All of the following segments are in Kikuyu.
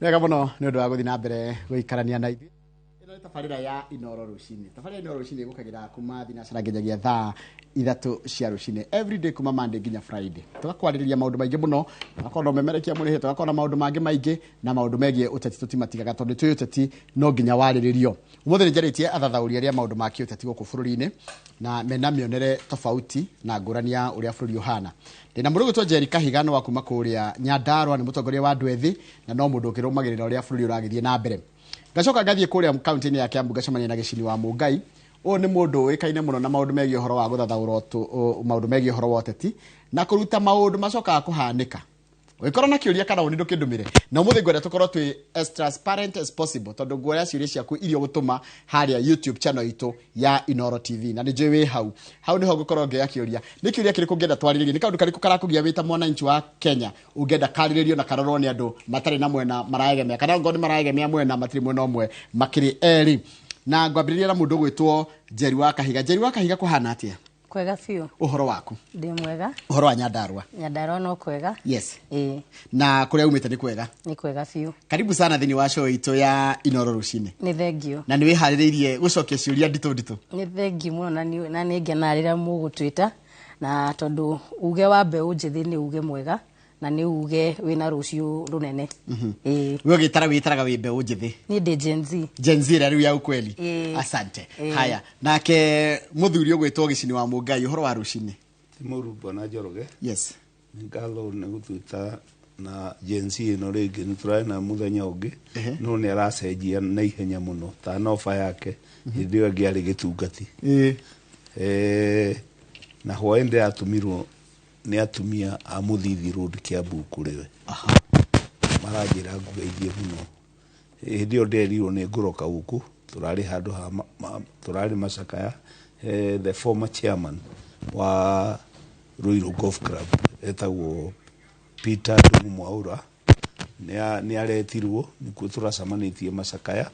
Wega mũno nĩ ũndũ wa gũthiĩ na mbere gũikarania na ithuĩ. Ĩno nĩ tabarĩra ya Inoro rũcinĩ. Tabarĩra ya Inoro rũcinĩ ĩgũkagĩra kuma thinacara nginyagia thaa 3 cia rũcinĩ, everyday kuma Monday nginya Friday. Tũgakwarĩrĩria maũndũ maingĩ mũno, tũgakorwo na ũmemerekia mũrĩhe, tũgakorwo na maũndũ mangĩ maingĩ, na maũndũ megiĩ ũteti tũtimatigaga, tondũ twĩ ũteti no nginya warĩrĩrio. Ũmũthĩ nĩ njarĩtie athathaũri arĩa maũndũ ma kĩũteti gũkũ bũrũri-inĩ na mena mĩonere tofauti na ngũrani ya ũrĩa bũrũri ũhana. Ndĩna mũndũ ũgwĩtwo Njeri Kahiga, nĩ wa kuma kũrĩa Nyandarua, nĩ mũtongoria wa andũ ethĩ na no mũndũ ũkĩrũmagĩrĩra ũrĩa bũrũri ũragĩthiĩ na mbere. Ngacoka ngathiĩ kũrĩa kaunti-inĩ ya Kiambu, ngacemania na Gĩcini wa Mũngai. Ũyũ nĩ mũndũ ũĩkaine mũno na maũndũ megiĩ ũhoro wa gũthathaũra maũndũ megiĩ ũhoro wa ũteti na kũruta maũndũ macokaga kũhanĩka. Ũngĩkorwo na kĩũria kana woni, ndũkĩndũmĩre. Na ũmũthĩ ngwenda tũkorwo twĩ as transparent as possible, tondũ nguoya ciũria ciaku iria ũgũtũma harĩa YouTube channel itũ ya Inoro TV, na nĩ njũĩ wĩ hau. Hau nĩho ngũkorwo ngĩoya kĩũria. Nĩ kĩũria kĩrĩkũ ũngĩenda twarĩrĩrie? Nĩ kaũndũ karĩkũ karakũgia wĩ ta mwananchi wa Kenya ũngĩenda karĩrĩrio na karorwo nĩ andũ matarĩ na mwena maraegemea, kana ongorwo nĩ maraegemea mwena, matirĩ mwena ũmwe, makĩrĩ erĩ? Na ngwambĩrĩria na mũndũ ũgwĩtwo Njeri wa Kahiga. Njeri wa Kahiga, kũhana atĩa? Kwega biũ. Ũhoro waku? Ndĩ mwega. Ũhoro wa Nyandarua? Nyandarua no kwega. Ĩĩ. Na kũrĩa umĩte nĩ kwega? Nĩ kwega biũ. Karibu sana thĩinĩ wa show itũ ya Inoro rũcinĩ. Nĩ thengio. Na nĩ wĩharĩrĩirie gũcokia ciũria nditũ nditũ? Nĩ thengiũ mũno, na nĩ ngenaga rĩrĩa mũgũtwĩta, na tondũ uge wa mbeũ njĩthĩ nĩ uge mwega na nĩ uge wĩna rũciũ rũnene. Ĩĩ. We ũgĩtara wĩtaraga wĩ mbeũ njĩthĩ? Niĩ ndĩ Gen Z. Gen Z ĩrĩa rĩu ya ukweli. Ĩĩ. Asante. Ĩĩ. Haya, nake mũthuri ũgwĩtwo Gĩcini wa Mũngai, ũhoro wa rũcinĩ? Ti mũru, bwana Njoroge. Nĩ ngatho nĩ gũtuĩta na Gen Z ĩno rĩngĩ. Nĩ tũrarĩ na mũthenya ũngĩ, no nĩ aracenjia na ihenya mũno ta noba yake hĩndĩ ĩyo ĩngĩ arĩ gĩtungati. Na hwaĩ ndĩratũmirwo nĩ atumia a Mũthithi Road, Kiambu, kũrĩ we maranjĩra ngugeithie mũno. Hĩndĩ ĩyo nderirwo nĩ ngũroka gũkũ, tũrarĩ handũ ha tũrarĩ macakaya. The former chairman wa Ruiru Golf Club etagwo Peter Ndung'u Mwaura nĩ aretirwo, nĩkuo tũracemanĩtie macakaya,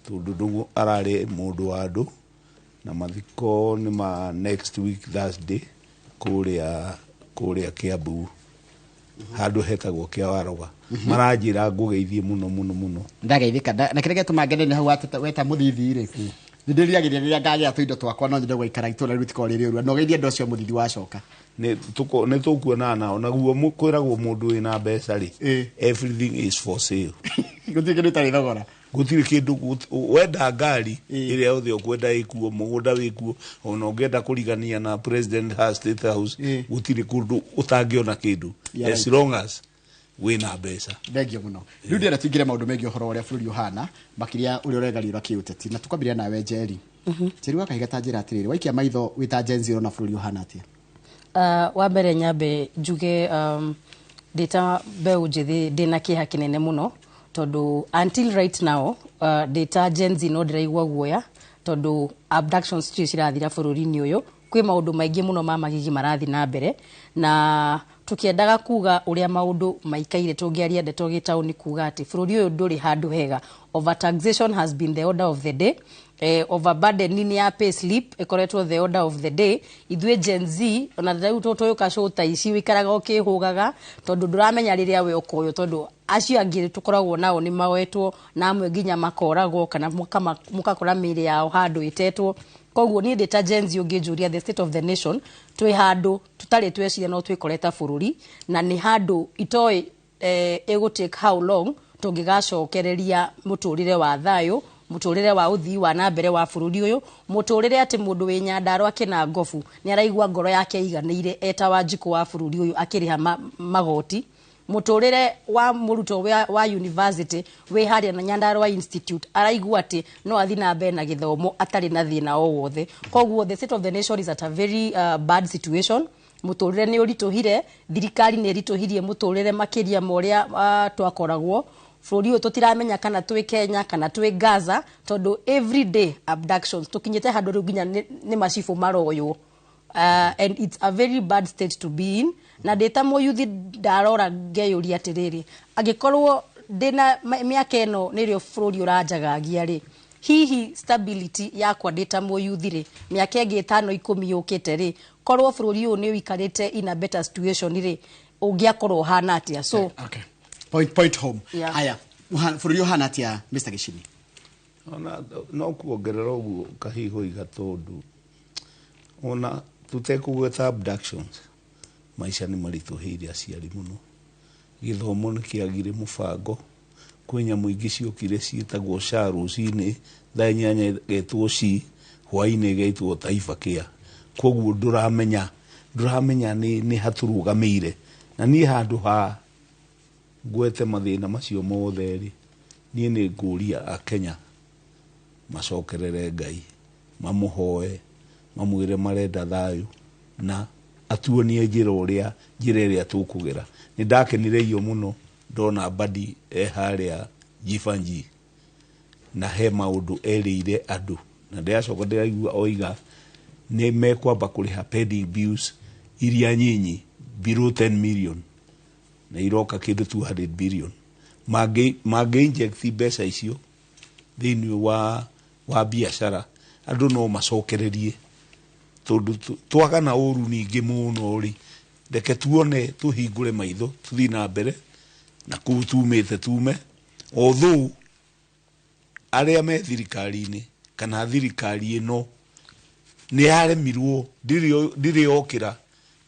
tondũ Ndung'u ararĩ mũndũ wa andũ, na mathiko nĩ ma next week Thursday kũrĩa Kiambu, handũ hetagwo Kĩawaroga. Maranjĩra ngũgeithie mũno mũno mũno. Ndageithĩka. Na kĩrĩa gĩatũma ngene nĩ hau wateta weta Mũthithi rĩ, nĩ ndĩriragĩria rĩrĩa ngagĩa tũindo twakwa, no nyende gũikara itũra rĩu tikorwo rĩrĩ ũru, na ũgeithie andũ acio a Mũthithi wacoka. Nĩ tũkuonana nao naguo kwĩragwo mũndũ wĩna mbeca rĩ, everything is for sale. Gũtirĩ kĩndũ ĩtarĩ thogora. Gũtirĩ kĩndũ wenda ngari ĩrĩa yothe ũkwenda ĩkuo, mũgũnda wĩkuo, ona ũngĩenda kũrigania na President ha State House, gũtirĩ kũndũ ũtangĩona kĩndũ as long as wĩna mbeca. Thengio mũno. Rĩu ndĩrenda tũingĩre maũndũ megiĩ ũhoro wa ũrĩa bũrũri ũhana, makĩria ũrĩa ũregariũra kĩũteti, na tũkwambĩrĩria nawe Njeri. Njeri wa Kahiga, ta njĩra atĩrĩrĩ, waikia maitho wĩ ta Gen Z, ũrona bũrũri ũhana atĩa? Wa mbere nyambe njuge ndĩ ta mbeũ njĩthĩ ndĩna kĩeha kĩnene mũno, tondũ until right now ndĩ ta Gen Z no ndĩraigua guoya, tondũ abductions citirĩ cirathira bũrũri-inĩ ũyũ. Kwĩ maũndũ maingĩ mũno ma magigi marathiĩ na mbere, na tũkĩendaga kuga ũrĩa maũndũ maikaire, tũngĩaria ndeto gĩtaũni kuga atĩ bũrũri ũyũ ndũrĩ handũ hega. Overtaxation has been the order of the day. Overburdening ya pay slip ĩkoretwo the order of the day. Ithuĩ Gen Z, ona rĩu tũyũka show ta ici, wĩikaraga ũkĩhũgaga, tondũ ndũramenya rĩrĩa we ũkoywo, tondũ acio angĩ tũkoragwo nao nĩ maoetwo, na amwe nginya makoragwo kana mũgakora mĩĩrĩ yao handũ ĩtetwo. Koguo niĩ ndĩ ta Gen Z, ũngĩnjũria the state of the nation, twĩ handũ tũtarĩ tweciria no twĩkore ta bũrũri, na nĩ handũ itoĩ ĩgũ take how long tũngĩgacokereria mũtũrĩre wa thayũ, mũtũrĩre wa ũthii wa na mbere wa bũrũri ũyũ, mũtũrĩre atĩ mũndũ wĩ Nyandarua kĩna ngobu nĩ araigua ngoro yake ĩiganĩire eta Wanjikũ wa bũrũri ũyũ akĩrĩha magoti, mũtũrĩre wa mũrutwo wa university wĩ harĩa na Nyandarua Institute araigua atĩ no athiĩ na mbere na gĩthomo atarĩ na thĩna o wothe. Koguo the state of the nation is at a very bad situation. Mũtũrĩre nĩ ũritũhire, thirikari nĩ ĩritũhirie mũtũrĩre makĩria ma ũrĩa twakoragwo. Bũrũri ũyũ tũtiramenya kana twĩ Kenya kana twĩ Gaza, tondũ every day abductions, tũkinyĩte handũ rĩu nginya nĩ macibũ maroywo, and it's a very bad state to be in. Na ndĩ ta mũyuthi ndarora ngeyũria atĩrĩrĩ, angĩkorwo ndĩna mĩaka ĩno nĩrĩo bũrũri ũranjagagia rĩ, hihi stability yakwa ndĩ ta mũyuthi rĩ, mĩaka ĩngĩ 5, 10 yũkĩte rĩ, korwo bũrũri ũyũ nĩ ũikarĩte in a better situation rĩ, ũngĩakorwo ũhana atĩa? So Okay. Point home. Haya. Bũrũri ũhana atĩa, Mr Gĩcini? Ona no kuongerera ũguo kahigo iga, tondũ ona tũtekũgweta abductions, maica nĩ maritũhĩire aciari mũno. Gĩthomo nĩ kĩagire mũbango. Kwĩ nyamũ ingĩ ciokire ciĩtagwo SHA, rũcinĩ thaa 8 ĩgetwo SHI, hwainĩ ĩgetwo Taifa Care. Koguo ndũramenya nĩ hatũrũgamĩire. Na niĩ handũ ha ngwete mathĩna macio mothe rĩ, niĩ nĩ ngũria Akenya macokerere Ngai, mamũhoe, mamwĩre marenda thayũ na atuonie njĩra ũrĩa njĩra ĩrĩa tũkũgera. Nĩ ndakenire iyo mũno ndona Mbadi e harĩa Jifanji na he maũndũ erĩire andũ, na ndĩracoka ndĩraigua oiga nĩ mekwamba kũrĩha pending bills iria nyinyi below 10 million, na iroka kĩndũ 200 billion. Mangĩ inject mbeca icio thĩinĩ wa biacara, andũ no macokererie, tondũ twagana ũru ningĩ mũno rĩ. Reke tuone, tũhingũre maitho, tũthiĩ na mbere na kũu tumĩte tume. Although arĩa me thirikari-inĩ kana thirikari ĩno nĩ yaremirwo, ndirĩ yokĩra.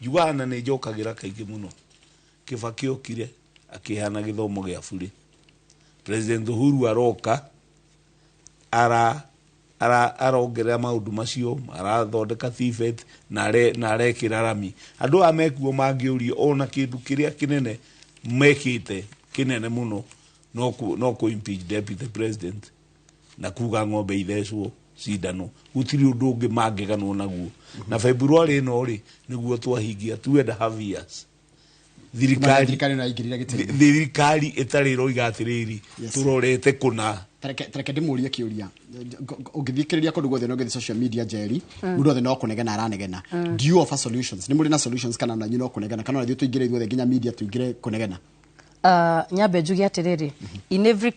Njugaga na nĩ njokagĩra kaingĩ mũno, Kĩbakĩ okire akĩheana gĩthomo gĩa burĩ. President Uhuru aroka arongerera maũndũ macio, arathondeka TVET na arekĩra rami. Andũ aya mekuo mangĩũrio ona kĩndũ kĩrĩa kĩnene mekĩte, kĩnene mũno, no kũ impeach deputy president na kuga ng'ombe ithecwo cindano. Gũtirĩ ũndũ ũngĩ mangĩganwo naguo. Na February ĩno rĩ, nĩguo twahingia 2.5 years thirikari Thirikari ĩno yaingĩrire gĩtĩ-inĩ. Thirikari ĩtarĩ ĩroiga atĩrĩrĩ, tũrorete kũna. Tareke ndĩmũrie kĩũria. Ũngĩthikĩrĩria kũndũ guothe na ũngĩthiĩ social media, Njeri, mũndũ othe no kũnegena aranegena. Do you offer solutions? Nĩ mũrĩ na solutions kana na inyuĩ no kũnegena, kana ona ithuĩ tũingĩre ithuothe nginya media tũingĩre kũnegena? Nyambe njuge atĩrĩrĩ, in every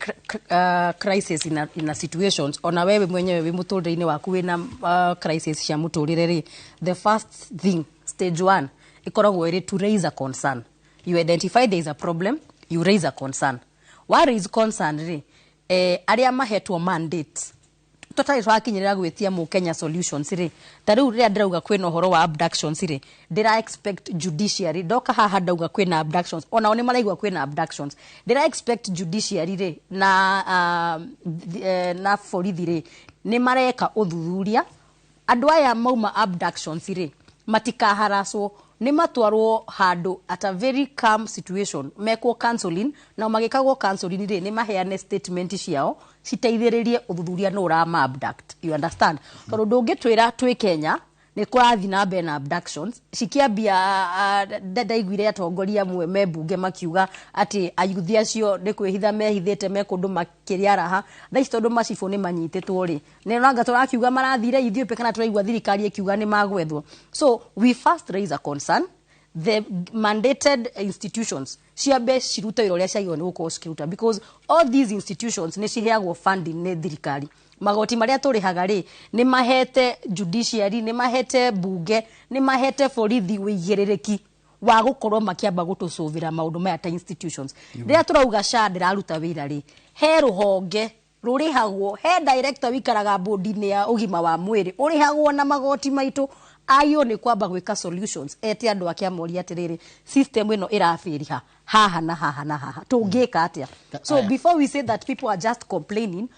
crisis, in a situations, ona wewe mwenyewe wĩ mũtũrĩre-inĩ waku wĩna crisis cia mũtũrĩre rĩ, the first thing, stage one, ĩkoragwo ĩrĩ to raise a concern. You identify there is a problem, you raise a concern. Wa raise concern rĩ, arĩa mahetwo mandate, tũtarĩ twakinyĩrĩra gwĩtia mũkenya solutions rĩ, ta rĩu rĩrĩa ndĩrauga kwĩna ũhoro wa abductions rĩ, ndĩra expect judiciary. Ndoka haha ndauga kwĩna abductions, onao nĩ maraigua kwĩna abductions. Ndĩra expect judiciary rĩ na borithi rĩ, nĩ mareka ũthuthuria. Andũ aya mauma abductions rĩ, matikaharacwo, nĩ matwarwo handũ at a very calm situation, mekwo counseling, na magĩkagwo counseling rĩ, nĩ maheane statement ciao citeithĩrĩrie ũthuthuria nũ ũrama abduct, you understand? Tondũ ndũngĩtwĩra twĩ Kenya nĩ kũrathiĩ na mbere na abductions cikĩambia. Ndaiguire atongoria amwe me mbunge makiuga atĩ ayuthi acio nĩ kwĩhitha mehithĩte me kũndũ makĩrĩa raha. Thaa ici tondũ macibũ nĩ manyitĩtwo rĩ, nĩ nanga tũrakiuga marathire Ethiopia, kana tũraigua thirikari ĩkiuga nĩ magwethwo. So we first raise a concern. The mandated institutions ciambe cirute wĩra ũrĩa ciagĩrĩirwo nĩ gũkorwo cikĩruta, because all these institutions nĩ ciheagwo funding nĩ thirikari. Magoti marĩa tũrĩhaga rĩ, nĩ mahete judiciary, nĩ mahete bunge, nĩ mahete borithi wĩigĩrĩrĩki wa gũkorwo makĩamba gũtũcũvĩra maũndũ maya ta institutions. Rĩrĩa tũrauga SHA ndĩraruta wĩra rĩ, he rũhonge rũrĩhagwo, he director wikaraga bodi-inĩ ya ũgima wa mwĩrĩ ũrĩhagwo na magoti maitũ. Agĩrĩirwo nĩ kwamba gwĩka solutions, ete andũ ake amorie atĩrĩrĩ, system ĩno ĩrabĩriha haha na haha na haha, tũngĩka atĩa? So Aya. before we say that people are just complaining,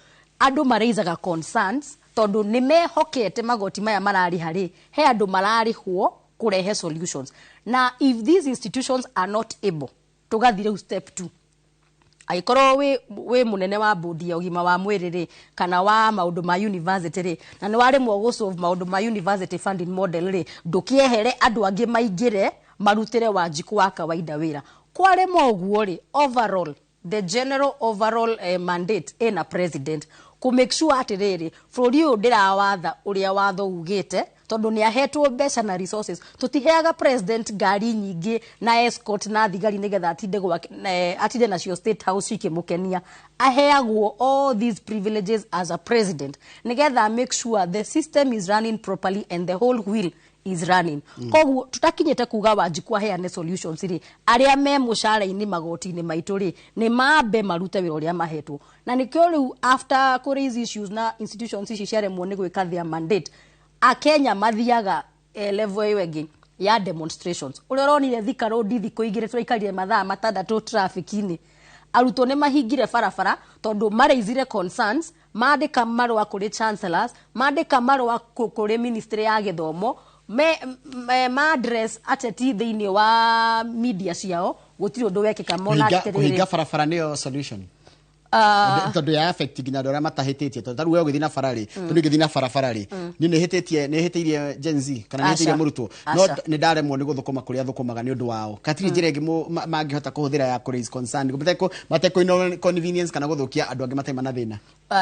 andũ maraisaga concerns tondũ nĩ mehokete magoti maya mararĩha rĩ, he andũ mararĩhwo kũrehe solutions. Na if these institutions are not able, tũgathiĩ rĩu step two. Angĩkorwo wĩ mũnene wa bodi ya ũgima wa mwĩrĩ rĩ, kana wa maũndũ ma university rĩ, na nĩ waremwo gũsolve maũndũ ma university funding model rĩ, ndũkĩehere andũ angĩ maingĩre marutĩre Wanjikũ wa kawaida wĩra. Kwarema ũguo rĩ, overall, the general overall mandate ĩna president kũ make sure atĩrĩrĩ, bũrũri ũyũ ndĩrawatha ũrĩa watho ugĩte, tondũ nĩ ahetwo mbeca na resources. Tũtiheaga president ngari nyingĩ na escort na thigari nĩgetha atinde gwake, atinde nacio State House cikĩmũkenia. Aheagwo all these privileges as a president nĩgetha make sure the system is running properly and the whole wheel is running. Koguo tutakinyĩte kuga Wanjiku aheane solutions rĩ, arĩa me mũcara-inĩ magoti-inĩ maitũ rĩ, nĩ mambe marute wĩra ũrĩa mahetwo. Na nĩkĩo rĩu after kũ raise issues na institutions ici ciaremwo nĩ gwĩka their mandate, Akenya mathiaga level ĩyo ĩngĩ ya demonstrations. Ũrĩa ũronire Thika Road thikũ 2 tũraikarire mathaa 6 traffic-inĩ, arutwo nĩ mahingire barabara tondũ maraisire concerns, mandĩka marũa kũrĩ chancellors, mandĩka marũa kũrĩ ministry ya gĩthomo, me ma-address ateti thĩinĩ wa media ciao, gũtirĩ ũndũ wekĩka. Mona atĩrĩrĩ, Kũhinga barabara nĩyo solution, tondũ ya affect nginya andũ arĩa matahĩtĩtie, tondũ tarĩu we ũgĩthiĩ na bara rĩ, tondũ ingĩthiĩ na barabara rĩ, niĩ nĩhĩtĩtie, nĩhĩtĩirie Gen Z kana nĩhĩtĩirie Aca. mũrutwo no Aca. nĩ ndaremwo nĩ gũthũkũma kũrĩa thũkũmaga nĩ ũndũ wao. Katirĩ njĩra ĩngĩ mangĩhota kũhũthĩra ya kũ raise concern matekũ inconvenience kana gũthũkia andũ angĩ matarĩ na thĩna?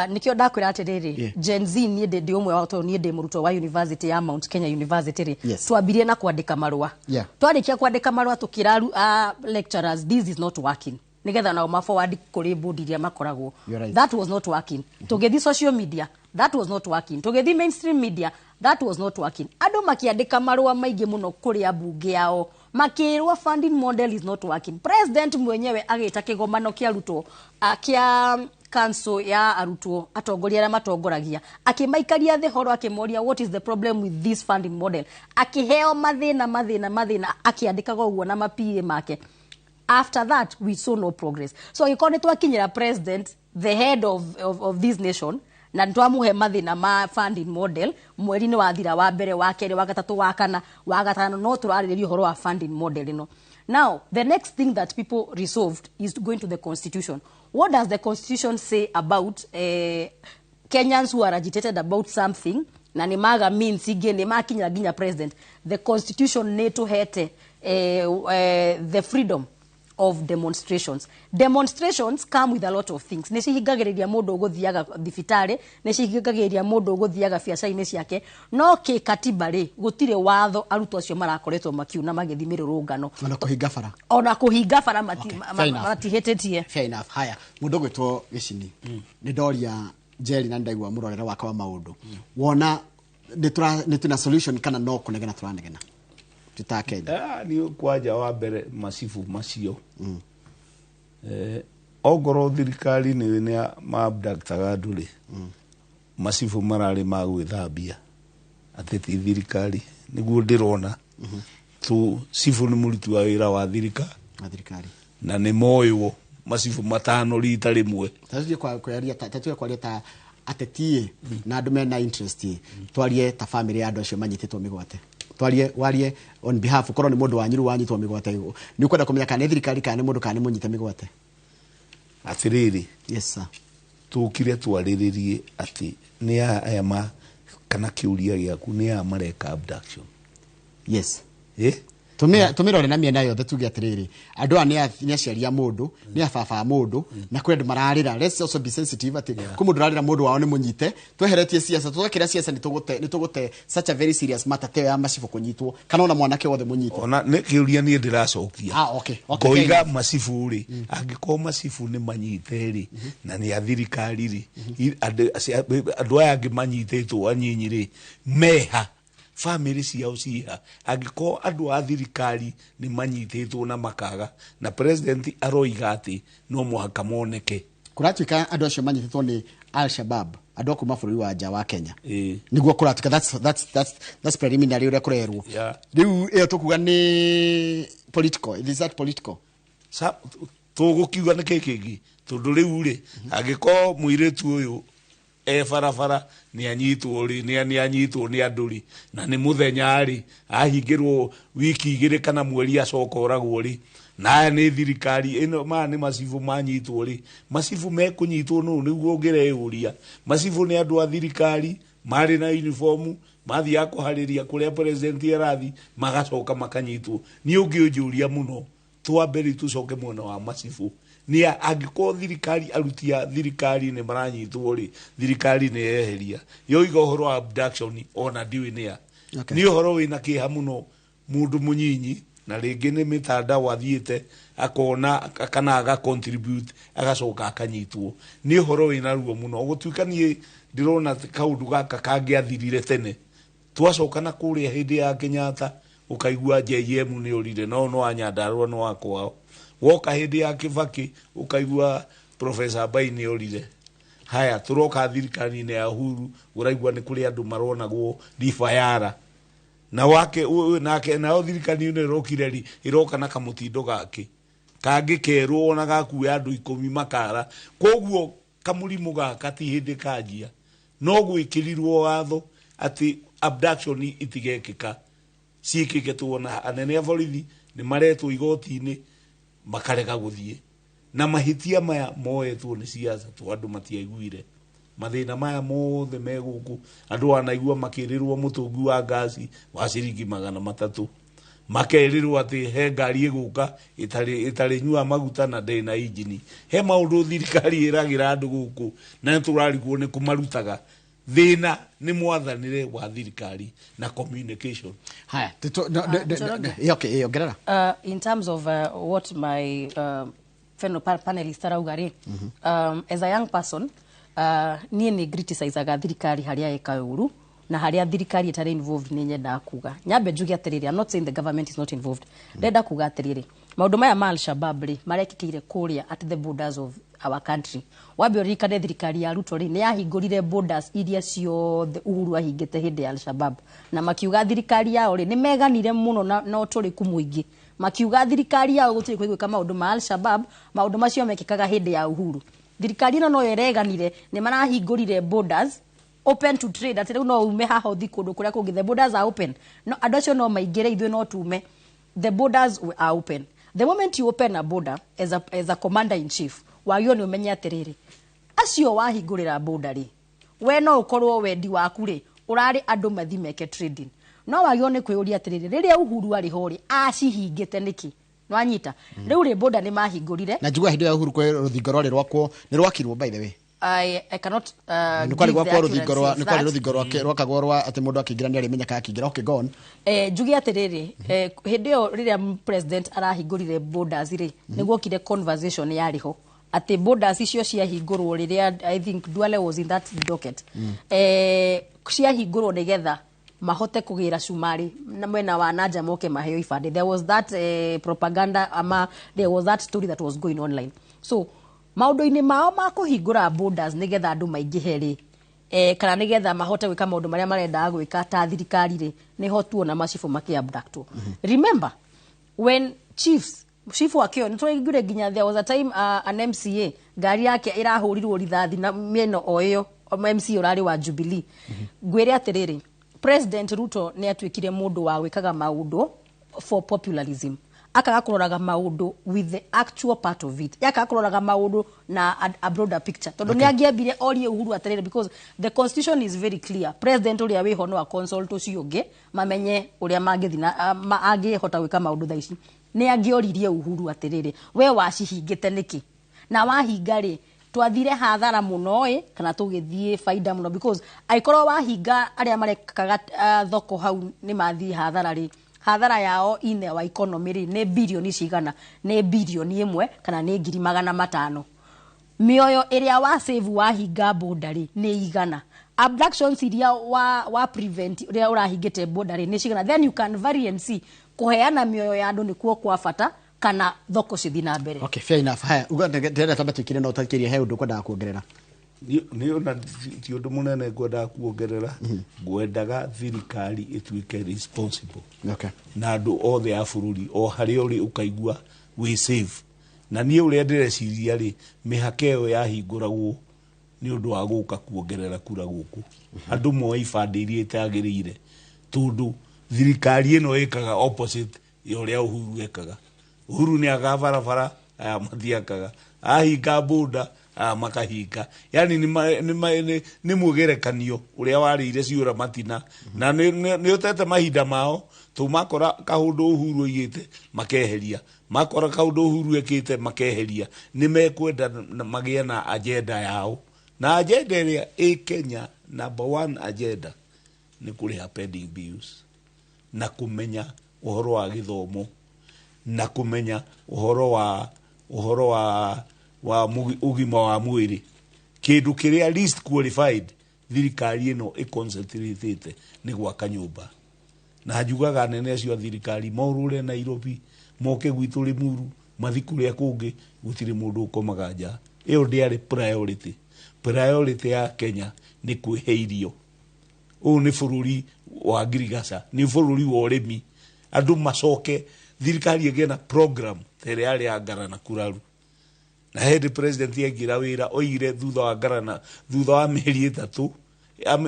Nikio ndakwĩra atĩrĩrĩ, Gen Z, niĩ ndĩ ũmwe wao tondũ niĩ ndĩ mũrutwo wa university ya Mount Kenya University rĩ, twambirie na kwandĩka marũa. Twarĩkia kwandĩka marũa, tũkĩra lecturers, this is not working, nigetha nao ma forward kũrĩ board iria makoragwo. You're right. That was not working. Tũgĩthiĩ social media, that was not working. Tũgĩthiĩ mainstream media, that was not working. Andũ makĩandĩka marũa maingĩ mũno kũrĩ ambunge ao, makĩrwo funding model is not working. President mwenyewe agĩta kĩgomano kĩa arutwo, kĩa council ya arutwo, atongoria arĩa matongoragia, akĩmaikaria thĩ horo, akĩmoria, "What is the problem with this funding model?" Akĩheo mathĩna, mathĩna, mathĩna, akĩandĩkaga ũguo na ma PA make. After that we saw no progress. So angĩkorwo nĩ twakinyĩra president, the head of this nation, na nĩ twamũhe mathĩna ma funding model, mweri nĩ wathira wa mbere, wa kerĩ, wa gatatũ, wa kana, wa gatano, no tũrarĩrĩria ũhoro wa funding model ĩno. Now the next thing that people resolved is going to the constitution. What does the constitution say about Kenyans who are agitated about something na nĩ maga means ingĩ, nĩ makinyĩra nginya president? The constitution nĩ tũhete the freedom of demonstrations. Demonstrations come with a lot of things. Nĩ cihingagĩrĩria mũndũ ũgũthiaga thibitarĩ, nĩ cihingagĩrĩria mũndũ ũgũthiaga biacara-inĩ ciake, no kĩ katiba rĩ, gũtirĩ watho arutwo acio marakoretwo makiuna magĩthiĩ mĩrũrũngano. Ona kũhinga bara? Ona kũhinga bara Okay, fair enough. matihĩtĩtie. Fair enough. Haya, mũndũ ũgwĩtwo Gĩcini, nĩ ndoria Njeri na nĩ ndaigua mũrorere wake wa maũndũ, wona nĩ twĩna solution kana no kũnegena tũranegena twĩ Kenya? Ah, ni kwanja wa mbere macibu macio, ongorwo thirikari nĩ maabductaga andũ rĩ, macibu mararĩ ma gwĩthambia atĩ ti thirikari, nĩguo ndĩrona tu. Cibu nĩ mũruti wa wĩra wa thirikari. Na thirikari. Na nĩ moywo macibu 5 rita rĩmwe. Tatũthiĩ kwaria ta ateti na andũ mena interest, twarie ta family ya andũ acio manyitĩtwo mĩgwate, twarie, warie on behalf, korwo nĩ mũndũ wanyu rĩu wanyitwo mĩgwate, nĩ ũkwenda kũmenya kana nĩ thirikari kana nĩ mũndũ kana nĩ mũnyite mĩgwate? Atĩrĩrĩ, Yes sir. Tũkire twarĩrĩrie atĩ nĩ aya ma kana kĩũria gĩaku nĩ aya mareka abduction? Yes. Eh? Tũmĩrore na mĩena yothe, tuge atĩrĩrĩ, andũ aya nĩ aciari a mũndũ, nĩ ababa a mũndũ, na kwĩ andũ mararĩra. Let's also be sensitive atĩ kwĩ mũndũ ũrarĩra mũndũ wao nĩ mũnyite. Tweheretie siasa, twekĩra siasa, nĩ tũgũte such a very serious matter ta ĩyo ya macibũ kũnyitwo kana ona mwanake wothe mũnyite. Ona nĩ kĩũria niĩ ndĩracokia. Ah, okay, Ngoiga fair enough. macibu rĩ, angĩkorwo macibu nĩ manyite rĩ, na nĩ a thirikari rĩ, andũ aya angĩ manyitĩtwo anyinyi rĩ, meha famĩlĩ ciao ciha? Angĩkorwo andũ a thirikari nĩ manyitĩtwo na makaga, na president aroiga atĩ no mũhaka moneke. Kũratuĩka andũ acio manyitĩtwo nĩ Al-Shabab, andũ a kuma bũrũri wa nja wa Kenya. Ĩĩ. Nĩguo kũratuĩka that's preliminary ũrĩa kũrerwo. Rĩu ĩyo tũkuga nĩ political? Is that political? Tũgũkiuga nĩ kĩ kĩngĩ, tondũ rĩu rĩ, angĩkorwo mũirĩtu ũyũ e barabara nĩ anyitwo rĩ, nĩ anyitwo nĩ andũ rĩ, na nĩ mũthenya rĩ, ahingĩrwo wiki 2 kana mweri, acoka oragwo rĩ, na aya nĩ thirikari ĩno, maya nĩ macibũ manyitwo rĩ, macibũ mekũnyitwo nũ? Nĩguo ũngĩreyũria, macibũ nĩ andũ a thirikari marĩ na uniform, mathiaga kũharĩria kũrĩa president arathi, magacoka makanyitwo. Niĩ ũngĩũnjũria mũno, twambe rĩu tũcoke mwena wa macibũ nĩ angĩkorwo thirikari, aruti a thirikari nĩ maranyitwo rĩ, thirikari nĩ yeheria yoiga ũhoro wa abduction, ona ndiũĩ nĩa. Nĩ ũhoro wĩna kĩeha mũno, mũndũ mũnyinyi na rĩngĩ nĩ mĩtandao athiĩte akona kana aga contribute, agacoka akanyitwo. Nĩ ũhoro wĩna ruo mũno. Gũtuĩka niĩ ndĩrona kaũndũ gaka kangĩathirire tene. Twacoka na kũrĩa hĩndĩ ya Kenyatta, ũkaigua JM nĩ orire, no no wa Nyandarua no wa kwao. Woka hĩndĩ ya Kibaki, ũkaigua Professor Bai nĩ orire. Haya, tũroka thirikari-inĩ ya Uhuru, ũraigua nĩ kũrĩ andũ maronagwo Ribayara na wake nake. Nao thirikari ĩno ĩrokire ri ĩroka na kamũtindo gake kangĩ kerwo ona gakuoya andũ 10 makara. Koguo kamũrimũ gaka ti hĩndĩ kanjia, no gwĩkĩrirwo watho atĩ abduction itigekĩka, ciĩkĩke. Tuona anene a borithi nĩ maretwo igoti-inĩ, makarega gũthiĩ, na mahĩtia maya moetwo nĩ ciaca to andũ matiaiguire mathĩna maya mothe me gũkũ. Andũ wanaigua makĩrĩrwo mũtũngi wa ngasi wa ciringi 300, makerĩrwo atĩ he ngari ĩgũka ĩtarĩ nyua maguta na ndĩrĩ na injini. He maũndũ thirikari ĩragĩra andũ gũkũ na nĩ tũrarigwo nĩ kũmarutaga. Thĩna nĩ mwathanĩre wa thirikari na communication. Haya. Njoroge. Okay, ongerera. In terms of what my fellow panelist arauga rĩ, as a young person, niĩ nĩ criticizaga thirikari harĩa ĩka ũru, na harĩa thirikari ĩtarĩ involved nĩ nyendaga kuga. Nyambe njuge atĩrĩrĩ, I'm not saying the government is not involved. Ndenda kuga atĩrĩrĩ, maũndũ maya ma Al-Shabaab rĩ, marekĩkĩire kũrĩa at the borders of our country. Wambe ũririkane thirikari ya Ruto rĩ, nĩ yahingũrire borders iria ciothe Uhuru ahingĩte hĩndĩ ya Al-Shabaab, na makiuga thirikari yao rĩ, nĩ meganire mũno na ũtũrĩku mũingĩ, makiuga thirikari yao gũtirĩ kwĩgwĩka maũndũ ma Al-Shabaab, maũndũ macio mekĩkaga hĩndĩ ya Uhuru. Thirikari ĩno noyo ĩreganire nĩ marahingũrire borders, open to trade, atĩ rĩu no ume haha ũthi kũndũ kũrĩa kũngĩ. The borders are open, no andũ acio no maingĩre, ithuĩ no tume. The borders are open. The moment you open a border as a commander in chief, wagĩrĩirwo nĩ ũmenye atĩrĩrĩ, acio wahingũrĩra border rĩ, we no ũkorwo wendi waku rĩ ũrarĩ andũ mathi meke trading, no wagĩrĩirwo nĩ kwĩyũria atĩrĩrĩ, rĩrĩa Uhuru arĩ ho rĩ, acihingĩte nĩkĩ? Nwanyita rĩu rĩ, border nĩ mahingũrire. Na njigua hĩndĩ ya Uhuru kwĩ rũthingo rwarĩ rwakwo, nĩ rwakirwo, by the way. I cannot nĩ kwarĩ gwakwo rũthingo rwa, nĩ kwarĩ rũthingo rwake rwakagwo rwa atĩ mũndũ akĩingĩra nĩ arĩmenyeka akĩingĩra. Okay, go on. Njuge atĩrĩrĩ, hĩndĩ ĩyo rĩrĩa president arahingũrire borders rĩ, nĩ guokire conversation yarĩ ho atĩ borders icio ciahingũrwo rĩrĩa, I think Duale was in that docket, ciahingũrwo nĩgetha mahote kũgĩra cumari na mwena wa nanja moke maheo ibandĩ. There was that propaganda ama there was that story that was going online. So maũndũ-inĩ mao ma kũhingũra borders nĩgetha andũ maingĩhe rĩ, kana nĩgetha mahote gwĩka maũndũ marĩa marendaga gwĩka ta thirikari rĩ, nĩho tuona macibũ makĩabductwo. Remember when chiefs, chief wakĩo nĩ twaiguire nginya there was a time an MCA ngari yake ĩrahũrirwo rithathi na mĩena o ĩyo, MCA ũrarĩ wa Jubilee. Ngwĩre atĩrĩrĩ, President Ruto nĩ atuĩkire mũndũ wa gwĩkaga maũndũ for popularism, akaga kũroraga maũndũ with the actual part of it, akaga kũroraga maũndũ na a broader picture, tondũ nĩ angĩambire orie Uhuru atĩrĩrĩ, because the constitution is very clear, president ũrĩa wĩho no a consult ũcio ũngĩ mamenye ũrĩa mangĩthi na angĩhota gwĩka maũndũ. Thaa ici nĩ angĩoririe Uhuru atĩrĩrĩ, we wacihingĩte nĩkĩ, na wahinga rĩ, twathire hathara mũno ĩ kana tũgĩthiĩ baida mũno? Because angĩkorwo wahinga, arĩa marekaga thoko hau nĩ mathiĩ hathara rĩ, hathara yao ine wa economy rĩ, nĩ birioni cigana? Nĩ birioni 1 kana nĩ 500,000? Mĩoyo ĩrĩa wa save wahinga border rĩ, nĩ igana? Abductions iria wa prevent ũrĩa ũrahingĩte border rĩ, nĩ cigana? Then you can vary and see kũheana mĩoyo ya andũ nĩkuo kwa bata kana thoko cithiĩ na mbere. Okay, fair enough. Haya, uga ndĩrenda twambe tũikire, no ũtakĩrie he ũndũ ũkwendaga kuongerera. Nĩ ona ti ũndũ mũnene ngwendaga kuongerera. Ngwendaga thirikari ĩtuĩke responsible na andũ othe a bũrũri, o harĩa ũrĩ ũkaigua wĩ safe. Na niĩ ũrĩa ndĩreciria rĩ, mĩhaka ĩyo yahingũragwo nĩ ũndũ wa gũka kuongerera kura gũkũ, andũ moe ibandĩ iria itagĩrĩire, tondũ thirikari ĩno ĩkaga opposite ya ũrĩa Uhuru ekaga. Uhuru nĩ akaga barabara, aya matiakaga, ahinga boda, aya makahinga. Yani nĩ mwĩgerekanio ũrĩa warĩire ciũra matina na nĩ ũtete mahinda mao tũ makora kaũndũ Uhuru oigĩte makeheria, makora kaũndũ Uhuru ekĩte makeheria. Nĩ mekwenda magĩe na agenda yao, na agenda ĩrĩa ĩ Kenya, number one agenda nĩ kũrĩha pending bills na kũmenya ũhoro wa gĩthomo na kũmenya ũhoro wa ũgima wa mwĩrĩ, kĩndũ kĩrĩa least qualified. Thirikari ĩno ĩconcentrate nĩ gwaka nyũmba. Na njugaga anene acio a thirikari morũre Nairobi, moke gwitũ Limuru, mathi kũrĩa kũngĩ, gũtirĩ mũndũ ũkomaga nja. Ĩyo ndĩarĩ priority. Priority ya Kenya nĩ kwĩhe irio. Ũyũ nĩ bũrũri wa ngirigaca, nĩ bũrũri wa ũrĩmi. Andũ macoke, thirikari ĩgĩe na program ta ĩrĩa yarĩ ya Ngara na Kuraru. Na hĩndĩ president aingĩra wĩra oigire thutha wa Ngarana, thutha wa mĩeri 3,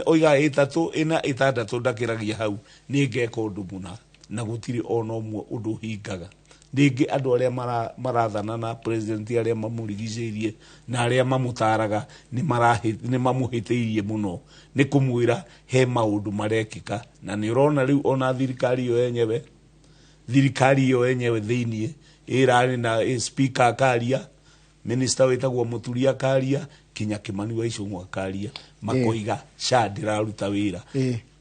oigaga 3, 4, 6 ndakĩragia hau, nĩ ngeka ũndũ mũna, na gũtirĩ ona ũmwe ũndũ ũhingaga. Rĩngĩ andũ arĩa marathana na president, arĩa mamũrigicĩirie na arĩa mamũtaraga nĩ mamũhĩtĩirie mũno nĩ kũmwĩra he maũndũ marekĩka. Na nĩ ũrona rĩu ona thirikari ĩyo yenyewe, thirikari ĩyo yenyewe thĩiniĩ ĩrarĩ na speaker akaria, minister wĩtagwo Mũturi akaria, kinya Kimani wa Ichung'wa akaria, makoiga SHA ndĩraruta wĩra.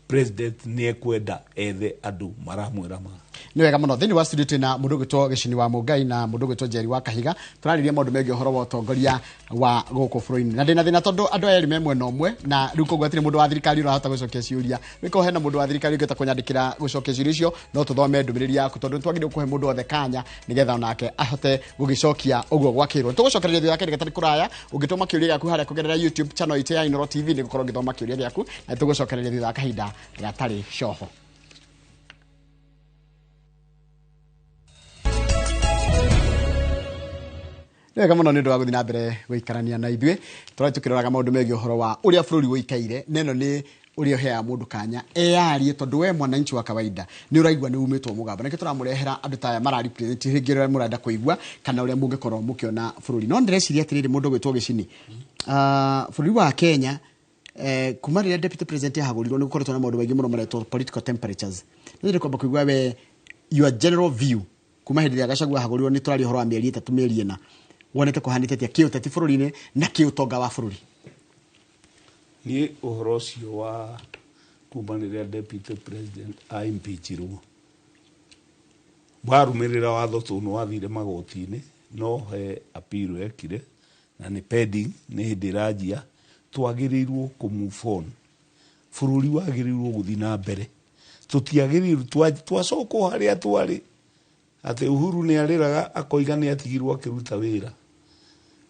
President nĩ ekwenda ethe andũ maramwĩra ma. Nĩ wega mũno. Thĩinĩ wa studio twĩna mũndũ ũgwĩtwo Gĩcini wa Mũngai na mũndũ ũgwĩtwo Njeri wa Kahiga. Tũrarĩria maũndũ megiĩ ũhoro wa ũtongoria wa gũkũ bũrũri-inĩ. Na ndĩna thĩna tondũ andũ aya erĩ me mwena ũmwe, na rĩu koguo hatirĩ mũndũ wa thirikari ũrahota gũcokia ciũria. Wĩko hena mũndũ wa thirikari ũngĩhota kũnyandĩkĩra gũcokia ciũria icio, no tũthome ndũmĩrĩri yaku, tondũ nĩtwagĩrĩirwo kũhe mũndũ wothe kanya nĩgetha onake ahote gũgĩcokia ũguo gwakĩrwo. Tũgũcokereria thutha wa kahinda gatarĩ kũraya. Ũngĩtũma kĩũria gĩaku harĩa kũgerera YouTube channel itũ ya Inooro TV, nĩgũkorwo ngĩthoma kĩũria gĩaku, na tũgũcokereria thutha wa kahinda gatarĩ coho. Wega mũno nĩ ũndũ wa gũthiĩ na mbere gũikarania na ithuĩ. Tũrathiĩ tũkĩroraga maũndũ megiĩ ũhoro wa ũrĩa bũrũri ũikaire, na ĩno nĩ ũrĩa ũheaga mũndũ kanya eyarie, tondũ we mwananchi wa kawaida nĩ ũraigua nĩ umĩtwo mũgambo. Nĩkĩo tũramũrehera andũ ta aya mara represent rĩngĩ ũrĩa mũrenda kũigua kana ũrĩa mũngĩkorwo mũkĩona bũrũri. No ndĩreciria atĩrĩrĩ, mũndũ ũgwĩtwo Gĩcini, bũrũri wa Kenya, kuma rĩrĩa deputy president ahagũrirwo nĩ gũkoretwo na maũndũ maingĩ mũno maretwo political temperatures. Nĩ ndĩrenda kwamba kũigua we your general view kuma hĩndĩ ĩrĩa Gachagua ahagũrirwo, nĩ tũraria ũhoro wa mĩeri 3, mĩeri 4, wonete kũhanĩte atĩa kĩũteti bũrũri-inĩ na kĩũtonga wa bũrũri? Niĩ ũhoro ũcio wa kuma rĩrĩa deputy president a impeachirwo, warũmĩrĩra watho tondũ nĩ wathire magoti-inĩ, no he appeal ekire na nĩ pending, nĩ hĩndĩ ĩranjia. Twagĩrĩirwo kũ move on. Bũrũri wagĩrĩirwo gũthiĩ na mbere. Tũtiagĩrĩirwo twacokwo harĩa twarĩ, atĩ Uhuru nĩ arĩraga akoiga nĩ atigirwo akĩruta wĩra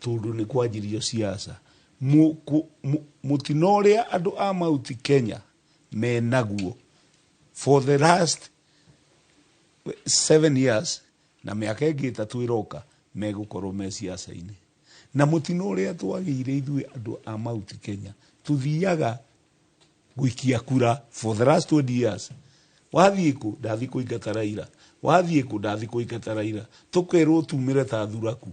tondũ nĩ kwanjirio siasa. Mũtino ũrĩa andũ a Mount Kenya menaguo for the last 7 years na mĩaka ĩngĩ 3 ĩroka megũkorwo me siasa-inĩ. Na mũtino ũrĩa twagĩire ithuĩ andũ a Mount Kenya, tũthiaga gũikia kura for the last 20 years. Wathiĩ kũ? Ndathiĩ kũingata Raila. Wathiĩ kũ? Ndathiĩ kũingata Raila. Tũkerwo tumĩre ta thuraku,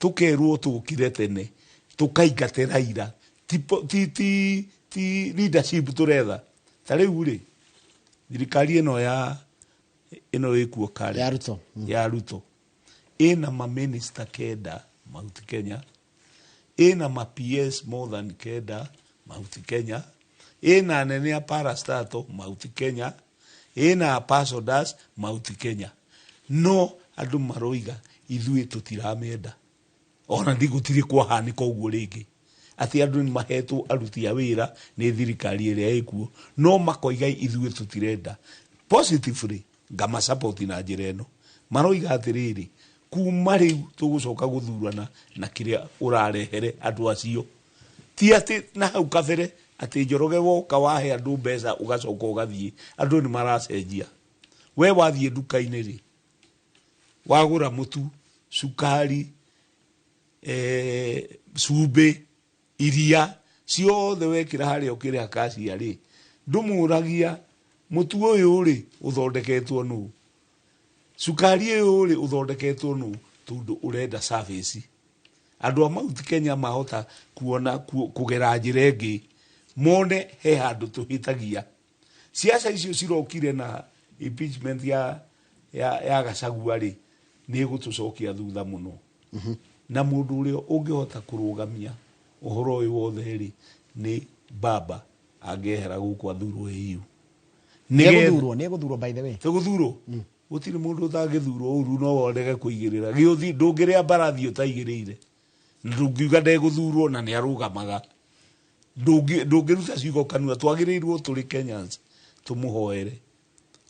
tũkerwo tũkire tene, tũkaingate Raila. Ti leadership tũretha. Ta rĩu rĩ, thirikari ĩno ya ĩno ĩkuo kare Ya Ruto. Ya Ruto ĩna ma minister 9 Mount Kenya, ĩna ma PS more than 9 Mount Kenya, ĩna anene a parastatal Mount Kenya, ĩna ambassadors Mount Kenya. No andũ maroiga ithuĩ tũtiramenda, ona ndigũtirĩ kwahanĩka ũguo rĩngĩ, atĩ andũ nĩ mahetwo aruti a wĩra nĩ thirikari ĩrĩa ĩkuo, no makoiga ithuĩ tũtirenda. Positively ngama support na njĩra ĩno, maroiga atĩrĩrĩ, kuma rĩu tũgũcoka gũthurana na kĩrĩa ũrarehere andũ acio. Ti atĩ na hau kabere atĩ Njoroge woka wahe andũ mbeca ũgacoka ũgathiĩ, andũ nĩ maracenjia. We wathiĩ nduka-inĩ rĩ, wagũra mũtu, cukari, cumbĩ, iria ciothe wekĩra harĩa ũkĩrĩha kacia rĩ, ndũmũragia mũtu ũyũ rĩ ũthondeketwo nũ, cukari ũyũ rĩ ũthondeketwo nũ, tondũ ũrenda service. Andũ a Mount Kenya mahota kuona kũgera njĩra ĩngĩ, mone he handũ tũhĩtagia. Siasa icio cirokire na impeachment ya Gachagua rĩ, nĩ ĩgũtũcokia thutha mũno. Na mũndũ ũrĩa ũngĩhota kũrũgamia ũhoro ũyũ wothe rĩ, nĩ baba angĩehera gũkũ athurwo AU. Nĩegũthurwo, nĩegũthurwo by the way. Nĩegũthurwo? Gũtirĩ mũndũ ũtangĩthurwo ũru, no wonege kũigĩrĩra. Gĩũthi ndũngĩrĩa mbarathi ũtaigĩrĩire. Ndũngiuga ndegũthurwo na nĩarũgamaga. Ndũngĩruta ciugo kanua. Twagĩrĩirwo tũrĩ Kenyans tũmũhoere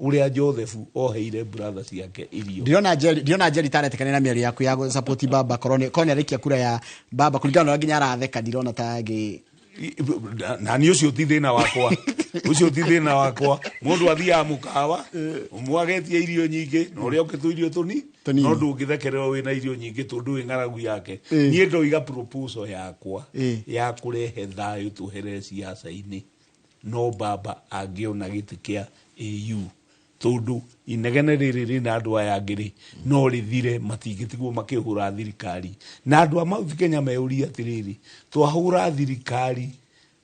ũrĩa Joseph oheire brother ciake irio. Ndirona Njeri taretĩkania na mĩario yaku ya gũ-support baba. Korwo nĩ arĩkia kura ya baba kũringana na ũrĩa nginya aratheka, ndirona ta angĩ. Na niĩ ũcio ti thĩna wakwa, ũcio ti thĩna wakwa. Mũndũ athiaga mũkawa ũmwe agetia irio nyingĩ na ũrĩa ũngĩ tũirio tũni. Tũnini. No ndũngĩthekererwo wĩna irio nyingĩ tondũ wĩ ng'aragu yake. Niĩ ndoiga proposal yakwa ya kũrehe thayũ twehere ciaca-inĩ, no baba angĩona gĩtĩ kĩa AU, tondũ inegene rĩrĩ rĩna andũ aya angĩ rĩ, no rĩthire, matingĩtigwo makĩhũra thirikari. Na andũ a Mount Kenya meurie atĩrĩrĩ, twahũra thirikari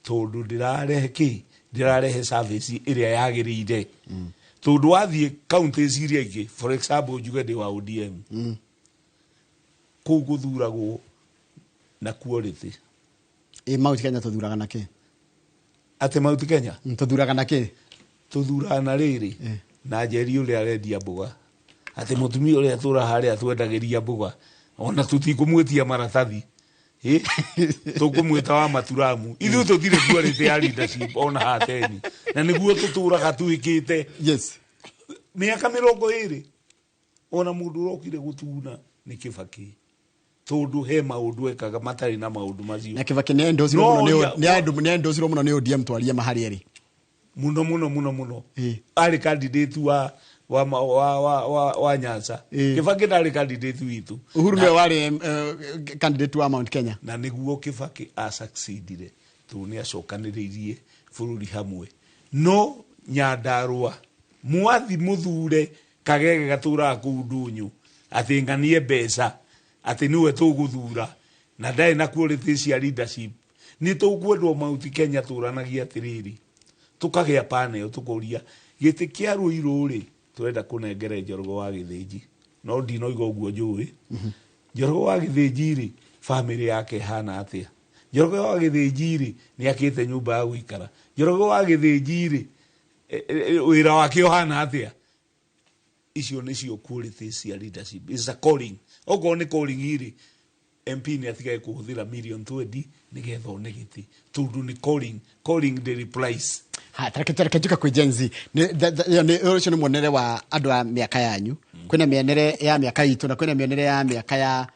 tondũ ndĩrarehe kĩ, ndĩrarehe service ĩrĩa yagĩrĩire, tondũ wathiĩ counties iria ingĩ, for example njuge ndĩ wa ODM, kũu gũthuragwo na quality. Ĩ Mount Kenya tũthuraga na kĩ? Atĩ Mount Kenya? Tũthuraga na kĩ? Tũthuraga na rĩrĩ na Njeri ũrĩa arendia mboga, atĩ mũtumia ũrĩa tũra harĩa twendagĩria mboga, ona tũtikũmwĩtia maratathi. Tũkũmwĩta wa maturamu. Ithuĩ tũtirĩ quality ya leadership ona hateni, na nĩguo tũtũraga twĩkĩte mĩaka 20. Ona mũndũ ũrokire gũtuna nĩ Kĩbakĩ, tondũ he maũndũ ekaga matarĩ na maũndũ macio. Na Kĩbakĩ nĩ endocirwo No, mũno nĩ nĩ endocirwo mũno nĩ ODM, twarie maharĩ erĩ. Muno muno muno muno. Arĩ candidate wa wa wa wa, wa Nyanza. Kĩbakĩ ndarĩ candidate witũ. Uhuru nĩwe warĩ candidate wa Mount Kenya. Na nĩguo Kĩbakĩ asucceedire, tondũ nĩ acokanĩrĩirie bũrũri hamwe. No Nyandarũa mwathi mũthure kagege gatũraga kũu ndũnyũ atĩ ng'anie mbeca atĩ nĩwe tũgũthura, na ndarĩ na quality cia leadership. Nĩ tũkwendwo Mount Kenya tũranagia atĩrĩrĩ, tũkagĩa panel, tũkoria gĩtĩ kĩa Ruiru rĩ, tũrenda kũnengere Njoroge wa Gĩthĩnji, no ndinoiga ũguo njũĩ Njoroge wa Gĩthĩnji rĩ, family yake ĩhana atĩa? Njoroge wa Gĩthĩnji rĩ, nĩ akĩte nyũmba ya gũikara? Njoroge wa Gĩthĩnji rĩ, wĩra wake ũhana atĩa? Icio nĩcio qualities cia leadership. Is a calling. Okorwo nĩ calling rĩ, MP nĩ atigage kũhũthĩra million 20 nĩgetha one gĩtĩ, tondũ nĩ calling. Calling the replies. Ha, tareke njuka kwĩ Gen Z. Ĩyo ũcio nĩ muonere wa andũ a mĩaka yanyu. Kwĩna mĩonere ya mĩaka itũ na kwĩna mĩonere ya mĩaka ya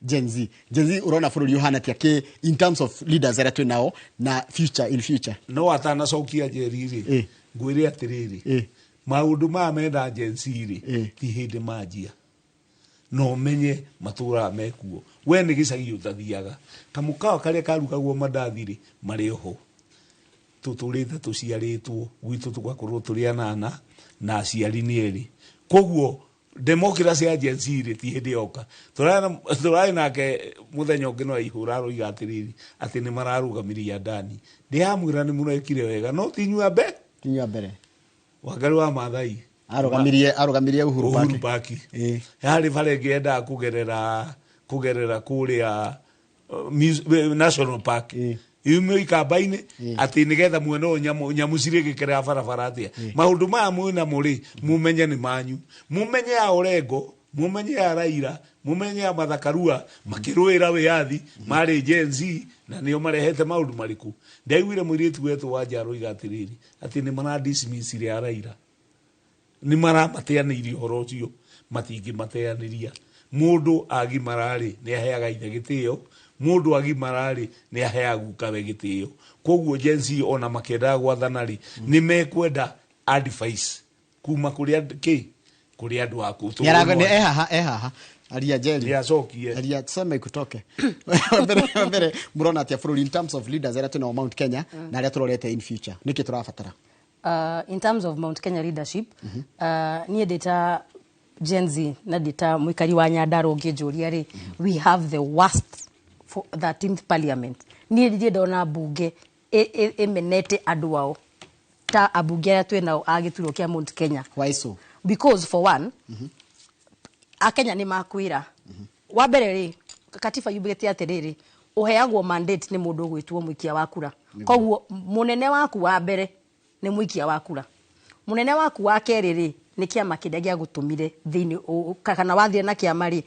Gen Z. Gen Z, ũrona bũrũri ũhana atĩa kĩ in terms of leaders arĩa twĩ nao na future, in future? No atanacokia Njeri rĩ, ngwĩre atĩrĩrĩ, maũndũ maya menda Gen Z rĩ, ti hĩndĩ manjia, no menye matũraga mekuo. We nĩ gĩcagi ũtathiaga, kamũkawa karĩa karugagwo mandathi rĩ, marĩ oho. Tũtũrĩte tũciarĩtwo gwitũ tũgakorwo tũrĩ anana na aciari nĩ erĩ, koguo democracy ya Gen Z rĩ, ti hĩndĩ yoka. Tũrarĩ nake mũthenya ũngĩ, no aihũra aroiga atĩrĩrĩ, atĩ nĩ mararũgamirie Adani. Ndĩramwĩra nĩ mũrekire wega, no ti inyuĩ ambe. Kinyua mbere. Wangari wa Maathai. Arũgamirie Uhuru Uhuru Park. Park. Harĩ bara ĩngĩ yendaga kũgerera kũrĩa National Park, yume ikamba-inĩ, atĩ nĩgetha mwena ũyũ nyamũ cirĩgĩkerera barabara atĩa. Maũndũ maya mwĩnamo rĩ, mumenye nĩ manyu, mumenye ya Orengo, mumenye ya Raila, mumenye ya Martha Karua makĩrũĩra wĩyathi marĩ Gen Z, na nĩo marehete maũndũ marĩkũ. Ndaiguire mũirĩtu wetwo wa Njaroiga atĩrĩrĩ, atĩ nĩ mara dismiss ya Raila, nĩ maramateanĩirie ũhoro ũcio. Matingĩmateanĩria. Mũndũ agimara-rĩ, nĩ aheaga ithe gĩtĩo. Mũndũ agimara-rĩ, nĩ aheaga gukawe gĩtĩo. Koguo Gen Z ona makĩendaga gwathana rĩ, nĩ mekwenda advice kuma kũrĩ kĩ kũrĩ andũ aku. Ehaha ehaha, aria Njeri. Nĩ acokie. Aria, sema ikutoke. Wa mbere mũrona atĩa bũrũri in terms of leaders arĩa twĩnao Mount Kenya na arĩa tũrorete in future? Nĩkĩ tũrabatara? In terms of Mount Kenya leadership, niĩ ndĩ ta Gen Z na ndĩ ta mũikari wa Nyandarua, ũngĩnjũria rĩ, we have the worst for 13th parliament. Niĩ ndirĩ ndona mbunge ĩmenete andũ ao ta ambunge arĩa twĩ nao a gĩturwa kĩa Mount Kenya. Why so? Because for one, akenya nĩ makwĩra wa mbere rĩ, katiba yugĩte atĩrĩrĩ, ũheagwo mandate nĩ mũndũ ũgwĩtwo mũikia wa kura. Koguo mũnene waku wa mbere nĩ mũikia wa kura, mũnene waku wa kerĩ rĩ, nĩ kĩama kĩrĩa gĩagũtũmire thĩinĩ kana wathire na kĩama rĩ,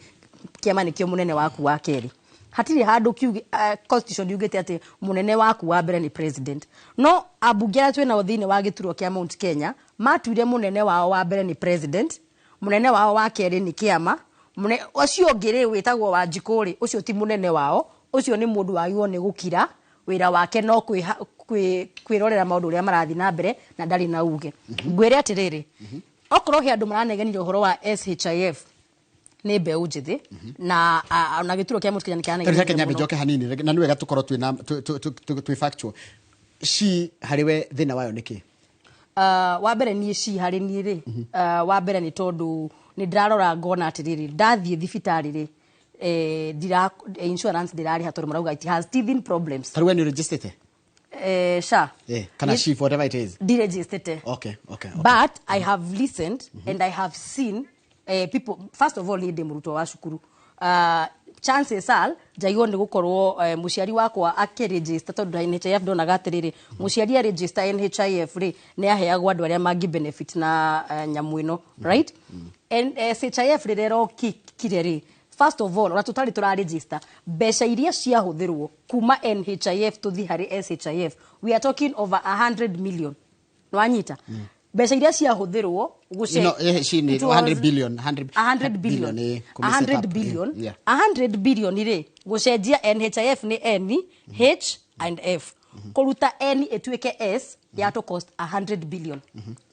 kĩama nĩkĩo mũnene waku wa kerĩ. Hatirĩ handũ kiuge constitution yugĩte atĩ mũnene waku wa mbere nĩ president. No ambunge arĩa twĩnao thĩinĩ wa gĩturwa kĩa Mount Kenya matuire mũnene wao wa mbere nĩ president, mũnene wao wa kerĩ nĩ kĩama, ũcio ũngĩ rĩ wĩtagwo Wanjikũ rĩ, ũcio ti mũnene wao, ũcio nĩ mũndũ wagĩrĩirwo nĩ gũkira wĩra wake no kwĩrorera maũndũ ũrĩa marathiĩ na mbere na ndarĩ na uge. Ngwĩre atĩrĩrĩ, okorwo he andũ maranegenire ũhoro wa SHIF nĩ mbeũ njĩthĩ na ona gĩturwa kĩa Mount Kenya nĩ Tarĩu reke kĩranegenire nyambe mũno. Njoke hanini na nĩ wega tũkorwo twĩna twĩ factual. Shi harĩ we thĩna wayo nĩ kĩ? Wa mbere niĩ ci harĩ niĩ rĩ, wa mbere nĩ tondũ nĩ ndĩrarora ngona atĩrĩrĩ, ndathiĩ thibitarĩ rĩ, ndira insurance ndĩrarĩha tondũ marauga it has teething problems. Tarĩu we nĩ ũregistrĩte? SHA. Kana SHIF, whatever it is. Ndiregistrĩte. Okay. But I have listened and I have seen people. First of all, niĩ ndĩ mũrutwo wa cukuru. Chances are njagĩrĩirwo nĩ gũkorwo mũciari wakwa akĩregister tondũ NHIF ndonaga atĩrĩrĩ, mũciari aregister NHIF rĩ, nĩ aheagwo andũ arĩa mangĩ benefit na nyamũ ĩno, right? And SHIF rĩrĩa ĩrokire rĩ, first of all, ona tũtarĩ tũraregister, mbeca iria ciahũthĩrwo kuma NHIF tũthiĩ harĩ SHIF, we are talking over 100 million. Nwanyita mbeca iria ciahũthĩrwo No, she need It was 100 billion, 100 100 billion. Billion, kũmĩ set 100 up, billion. Yeah. 100 billion rĩ, gũcenjia NHIF nĩ N H and F, kũruta N ĩtuĩke S yatũ cost 100 billion.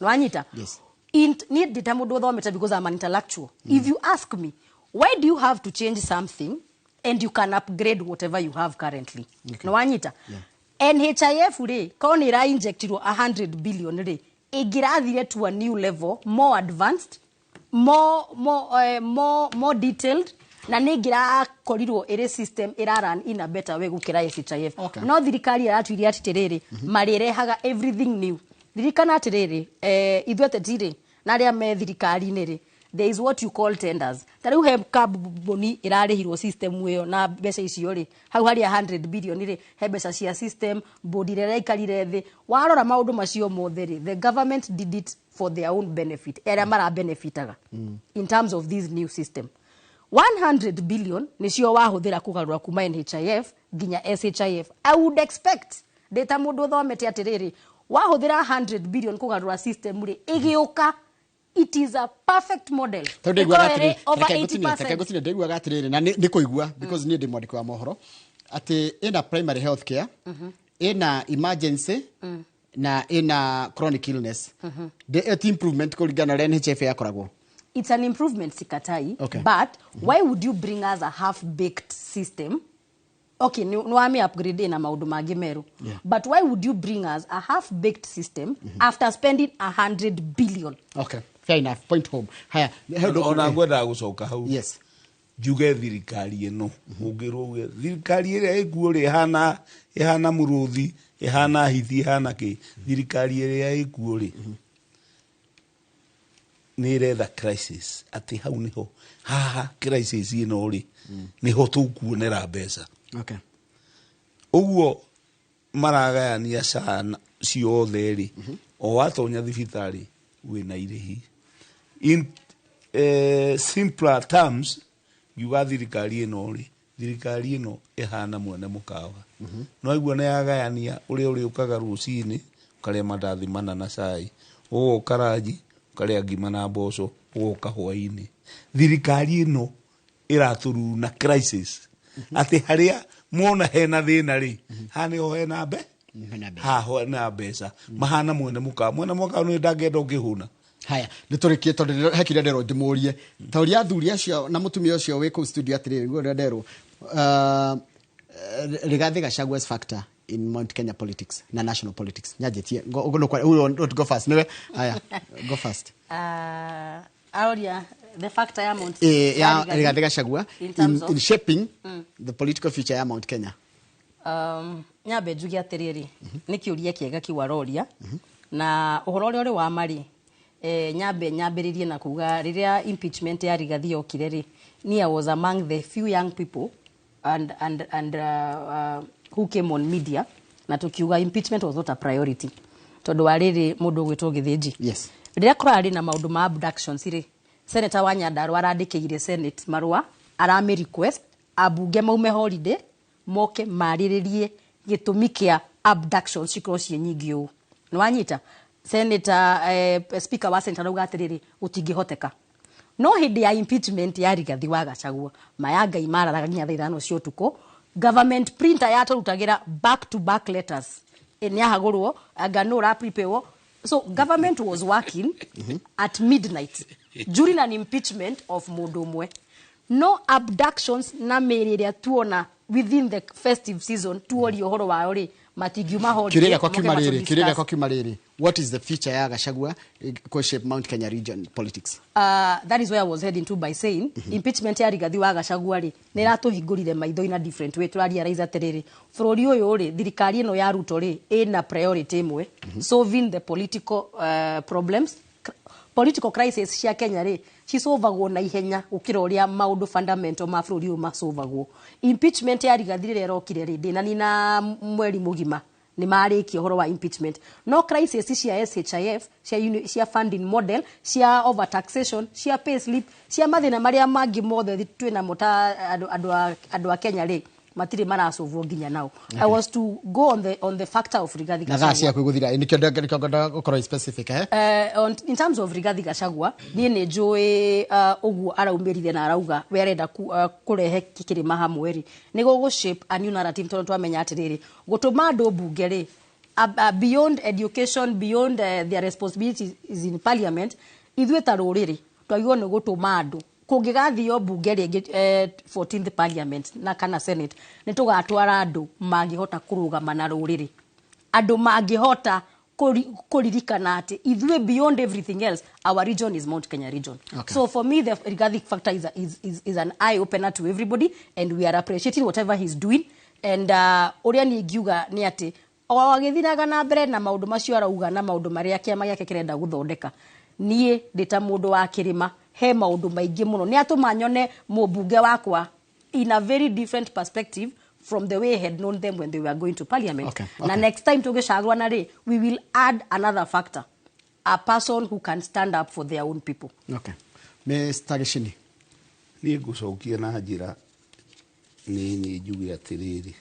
Nwanyita? Yes. Niĩ ndĩ ta mũndũ ũthomete, because I'm an intellectual, if you ask me, why do you have to change something and you can upgrade whatever you have currently? Nwanyita? NHIF rĩ, korwo nĩ ĩrainjectirwo 100 billion rĩ, ĩngĩrathire to a new level, more advanced, more detailed, na nĩ ĩngĩrakorirwo ĩrĩ system ĩrarun in a better way gũkĩra SHIF. No thirikari ĩratuire atĩrĩrĩ, marĩrehaga everything new. Ririkana atĩrĩrĩ, ithuĩ ateti rĩ na arĩa me thirikari-inĩ rĩ, there is what you call tenders. Ta rĩu he kambuni ĩrarĩhirwo system ĩyo na mbeca icio rĩ, hau harĩa 100 billion rĩ, he mbeca cia system board ĩrĩa ĩraikarire thĩ. Warora maũndũ macio mothe rĩ, the government did it for their own benefit, arĩa marabenefitaga in terms of this new system. 100 billion nĩcio wahũthĩra kũgarũra kuma NHIF nginya SHIF. I would expect, ndĩ ta mũndũ ũthomete atĩrĩrĩ, wahũthĩra 100 billion kũgarũra system rĩ, ĩgĩũka it is a perfect model. Tondũ ndaiguaga Ĩkorwo ĩrĩ atĩrĩrĩ, over reke ngũtinie, 80%. reke ngũtinie, ndaiguaga atĩrĩrĩ na nĩ kũigua because niĩ ndĩ mwandĩki wa mohoro atĩ ĩna primary health care, ĩna emergency na ĩna chronic illness. Ĩyo ti improvement kũringana na ũrĩa NHIF yakoragwo? It's an improvement, sikatai. But why would you bring us a half baked system? Okay, nĩ wame upgrade na maũndũ mangĩ merũ, but why would you bring us a half baked system after spending 100 billion? Okay, fair enough, point home. Haya, he ũndũ- Ona ngwendaga gũcoka hau njuge thirikari ĩno, ũngĩrwo uge thirikari ĩrĩa ĩkuo rĩ, ĩhana mũrũthi, ĩhana hithi, ĩhana kĩ. Thirikari ĩrĩa ĩkuo rĩ, nĩ ĩretha crisis atĩ hau nĩho haha crisis ĩno rĩ, nĩho tũkuonera mbeca. Ũguo maragayania cana ciothe rĩ, o watonya thibitarĩ wĩna irĩhi. In simpler terms, ngiuga thirikari ĩno rĩ, thirikari ĩno ĩhana mwene mũkawa. No aigua nĩ yagayania ũrĩa ũrĩũkaga rũcinĩ ũkarĩa mandathi mana na cai, ũgoka ranji ũkarĩa ngima na mboco, ũgoka hwainĩ. Thirikari ĩno ĩratũruna crisis atĩ harĩa mona hena thĩna rĩ, haha nĩho hena mbe Hena mbeca. haha hena mbeca. Mahana mwene mũkawa. Mwene mũkawa nĩ ndangĩenda ũngĩhũna. Haya, nä tå rä kie tondå he kä rä a nderwo ndä må rie ta å ria athuri acio na må tumia å cio wä kå studio atä rä rä rä nderwo Rigathi Gachagua's factor in Mount Kenya politics na national politics. Nyanjĩtie go first, niwe. Haya, go first. Aroria the factor ya Mount Ya Rigathi Rigathi Gachagua in terms in, of in shaping the political future ya Mount Kenya. Nyambe njuge atĩrĩrĩ, nĩ kĩũria kĩega kĩu aroria na ũhoro ũrĩa ũrĩ wa marĩ, nyambe nyambĩrĩrie na kuga rĩrĩa impeachment ya Rigathi yokire rĩ, niĩ I was among the few young people and who came on media na tukiuga impeachment was not a priority tondũ wa rĩrĩ mũndũ ũgwĩtwo Gĩthĩnji. Rĩrĩa kũrarĩ na maũndũ ma abductions rĩ, senator wa Nyandarua arandĩkĩire senate marũa aramĩ request Ambunge maume holiday moke marĩrĩrie gĩtũmi kĩa abductions cikorwo ciĩ nyingĩ ũũ. Nĩ wanyita senator, speaker wa senate arauga atĩrĩrĩ, gũtingĩhoteka. No hĩndĩ ya impeachment ya Rigathi wa Gachagua, maya Ngai mararaga nginya thaa 5 cia ũtukũ. Government printer yatũrutagĩra back to back letters. Nĩ ahagũrwo anga no ũraprepare. So government was working at midnight during an impeachment of mũndũ ũmwe. No abductions na mĩĩrĩ ĩrĩa tuona within the festive season, tuorie ũhoro wayo rĩ, matingiuma holiday, Kĩũria gĩakwa moke kiuma rĩrĩ, matũ kĩũria gĩakwa discuss. kiuma rĩrĩ, what is the future ya Gachagua kũ shape Mount Kenya region politics? That is where I was heading to by saying impeachment ya Rigathi wa Gachagua rĩ, nĩ ĩratũhingũrire maitho in a different way. Tũrarealize atĩrĩrĩ, bũrũri ũyũ rĩ, thirikari ĩno ya Ruto rĩ, ĩna priority ĩmwe, solving the political problems. Political crisis cia Kenya rĩ, cisolvagwo na ihenya gũkĩra ũrĩa maũndũ fundamental ma bũrũri ũyũ masolvagwo. Impeachment ya Rigathi rĩrĩa ĩrokire rĩ, ndĩnanina mweri mũgima nĩ marĩkia ũhoro wa impeachment. No crisis cia SHIF, cia funding model, cia overtaxation, cia pay slip, cia mathĩna marĩa mangĩ mothe twĩnamo ta andũ a Kenya rĩ, matirĩ marasolvwo nginya now. I was to go on the factor of Rigathi Na thaa Gachagua. ciaku igũthira, nĩkĩo ngwenda gũkorwo specific. In terms of Rigathi Gachagua, niĩ nĩ njũĩ ũguo araumĩrire na arauga we arenda kũrehe kĩrĩma hamwe rĩ, nĩ gũgũ shape a new narrative, tondũ twamenya atĩrĩrĩ, gũtũma andũ mbunge rĩ, beyond education, beyond their responsibilities in parliament, ithuĩ ta rũrĩrĩ twagĩrĩirwo nĩ gũtũma andũ kũngĩgathio mbunge rĩngĩ, 14th parliament na kana senate, nĩ tũgatwara andũ mangĩhota kũrũgama na rũrĩrĩ, andũ mangĩhota kũririkana atĩ ithuĩ, beyond everything else, our region is Mount Kenya region. So for me, the Rigathi factor is an eye opener to everybody, and we are appreciating whatever he's doing. And ũrĩa niĩ ingiuga nĩ atĩ o agĩthiraga na mbere na maũndũ macio arauga na maũndũ marĩa kĩama gĩake kĩrenda gũthondeka, niĩ ndĩ ta mũndũ wa kĩrĩma, he maũndũ maingĩ mũno nĩ atũma nyone mũmbunge wakwa in a very different perspective from the way I had known them when they were going to parliament. Na next time tũgĩcagũrana rĩ, we will add another factor, a person who can stand up for their own people. Okay. Mr. Gĩcini. Niĩ ngũcokia na njĩra nini, njuge atĩrĩrĩ,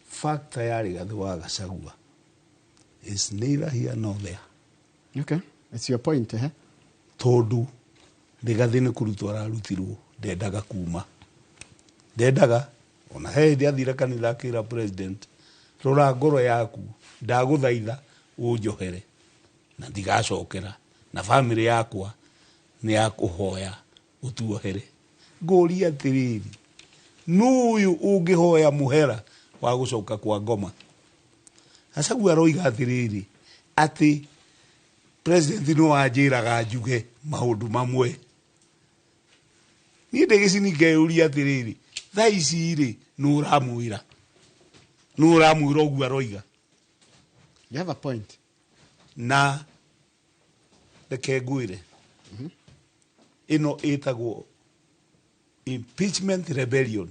factor ya Rigathi wa Gachagua is neither here nor there. Okay. It's your point, eh? Tondũ Rigathi nĩ kũrutwo ararutirwo, ndendaga kuma, ndendaga ona he hĩndĩ athire kanitha akĩra president, "Rora ngoro yaku, ndagũthaitha ũnjohere na ndigacokera, na bamĩrĩ yakwa nĩ yakũhoya ũtuohere." Ngũria atĩrĩrĩ, nũ ũyũ ũngĩhoya mũhera wa gũcoka kwa ngoma? Gachagua aroiga atĩrĩrĩ, atĩ president no anjĩraga njuge maũndũ mamwe. Niĩ ndĩ Gĩcini ngeyũria atĩrĩrĩ, thaa ici rĩ, nũ ũramwĩra, nũ ũramwĩra ũguo aroiga? You have a point. Na reke ngwĩre, ĩno ĩtagwo impeachment rebellion.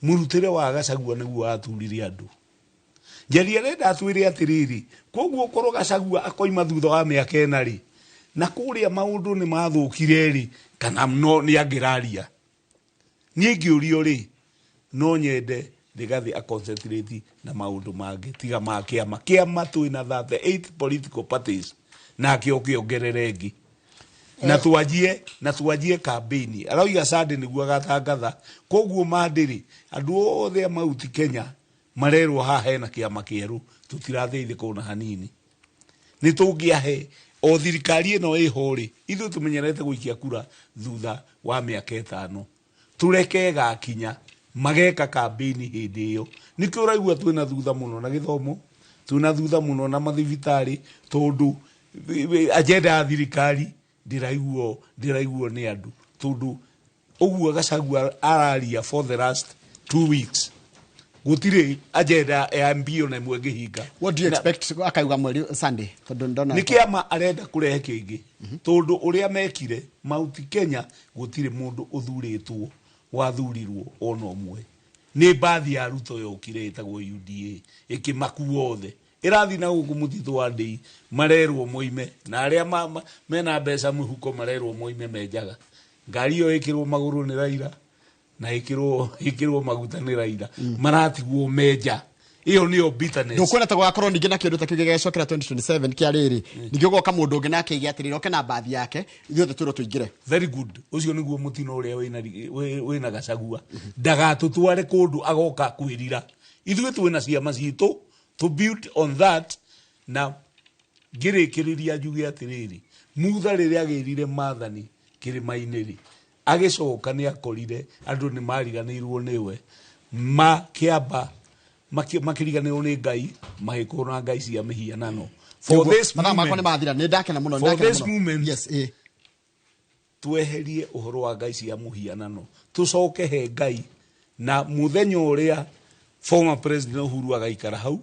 Mũrutĩre wa Gachagua nĩguo waturire andũ. Njeri arenda atwĩre atĩrĩrĩ, koguo korwo Gachagua akoima thutha wa mĩaka 4 rĩ, na kũrĩa maũndũ nĩ mathũkire rĩ, kana no nĩ angĩraria. Niĩ ngĩũrio rĩ, no nyende Rigathi aconcentrate na maũndũ mangĩ tiga ma kĩama. Kĩama twĩna 38 political parties, nake oke ongerere ĩngĩ na twanjie campaign. Arauga Sunday nĩguo agatangatha. Koguo mandĩrĩ andũ othe a Mauti Kenya marerwo haha hena kĩama kĩerũ, tũtirateithĩka ona hanini. Nĩ tũngĩahe o thirikari ĩno ĩho rĩ, ithuĩ tũmenyerete gũikia kura thutha wa mĩaka 5, tũreke ĩgakinya mageka kambĩini hĩndĩ ĩyo. Nĩkĩo ũraigua twĩna thutha mũno na gĩthomo, twĩna thutha mũno na mathibitarĩ, tondũ agenda ya thirikari ndĩraiguo nĩ andũ. Tondũ ũguo Gachagua araria for the last 2 weeks, gũtirĩ agenda ya mbio na ĩmwe ĩngĩhinga. What do you expect akauga mweri Sunday? Tondũ ndona Nĩ kĩama arenda kũrehe kĩngĩ, tondũ ũrĩa mekire Mount Kenya, gũtirĩ mũndũ ũthurĩtwo wathurirwo ona ũmwe. Nĩ mbathi ya Ruto yokire ĩtagwo UDA ĩkĩmakua othe, ĩrathiĩ na gũkũ mũtitũ wa ndĩi, marerwo moime, na arĩa mena mbeca mũhuko marerwo moime menjaga ngari ĩyo ĩkĩrwo magũrũ nĩ Raila. Na ikirwo maguta nĩ Raila, maratigwo menja. Ĩyo nĩyo bitterness. Ndukwenda ta gũgakorwo ningĩ na kĩndũ ta kĩu gĩgecokera 2027 kĩa rĩrĩ, ningĩ ũgoka mũndũ ũngĩ nake aige atĩrĩrĩ, oke na mbathi yake, ithuothe twĩrwo tũingĩre. Very good. Ũcio nĩguo mũtino ũrĩa wĩna Gachagua. Ndagatũtware kũndũ agoka kwĩrira. Ithuĩ twĩna ciama citũ to build on that. Na ngĩrĩkĩrĩria njuge atĩrĩrĩ, Mutha rĩrĩa agĩrire maathani kĩrĩma-inĩ rĩ, agĩcoka nĩ akorire andũ nĩ mariganĩirwo nĩwe, makĩamba makĩriganĩrwo nĩ Ngai, magĩkorwo na ngai cia mĩhianano. For this Mathaa makwa nĩ moment, mathira, nĩ ndakena mũno, nĩ for ndakena this mũno. moment, Yes, tweherie ũhoro wa ngai cia mũhianano, tũcoke he Ngai. Na mũthenya ũrĩa former president Uhuru agaikara hau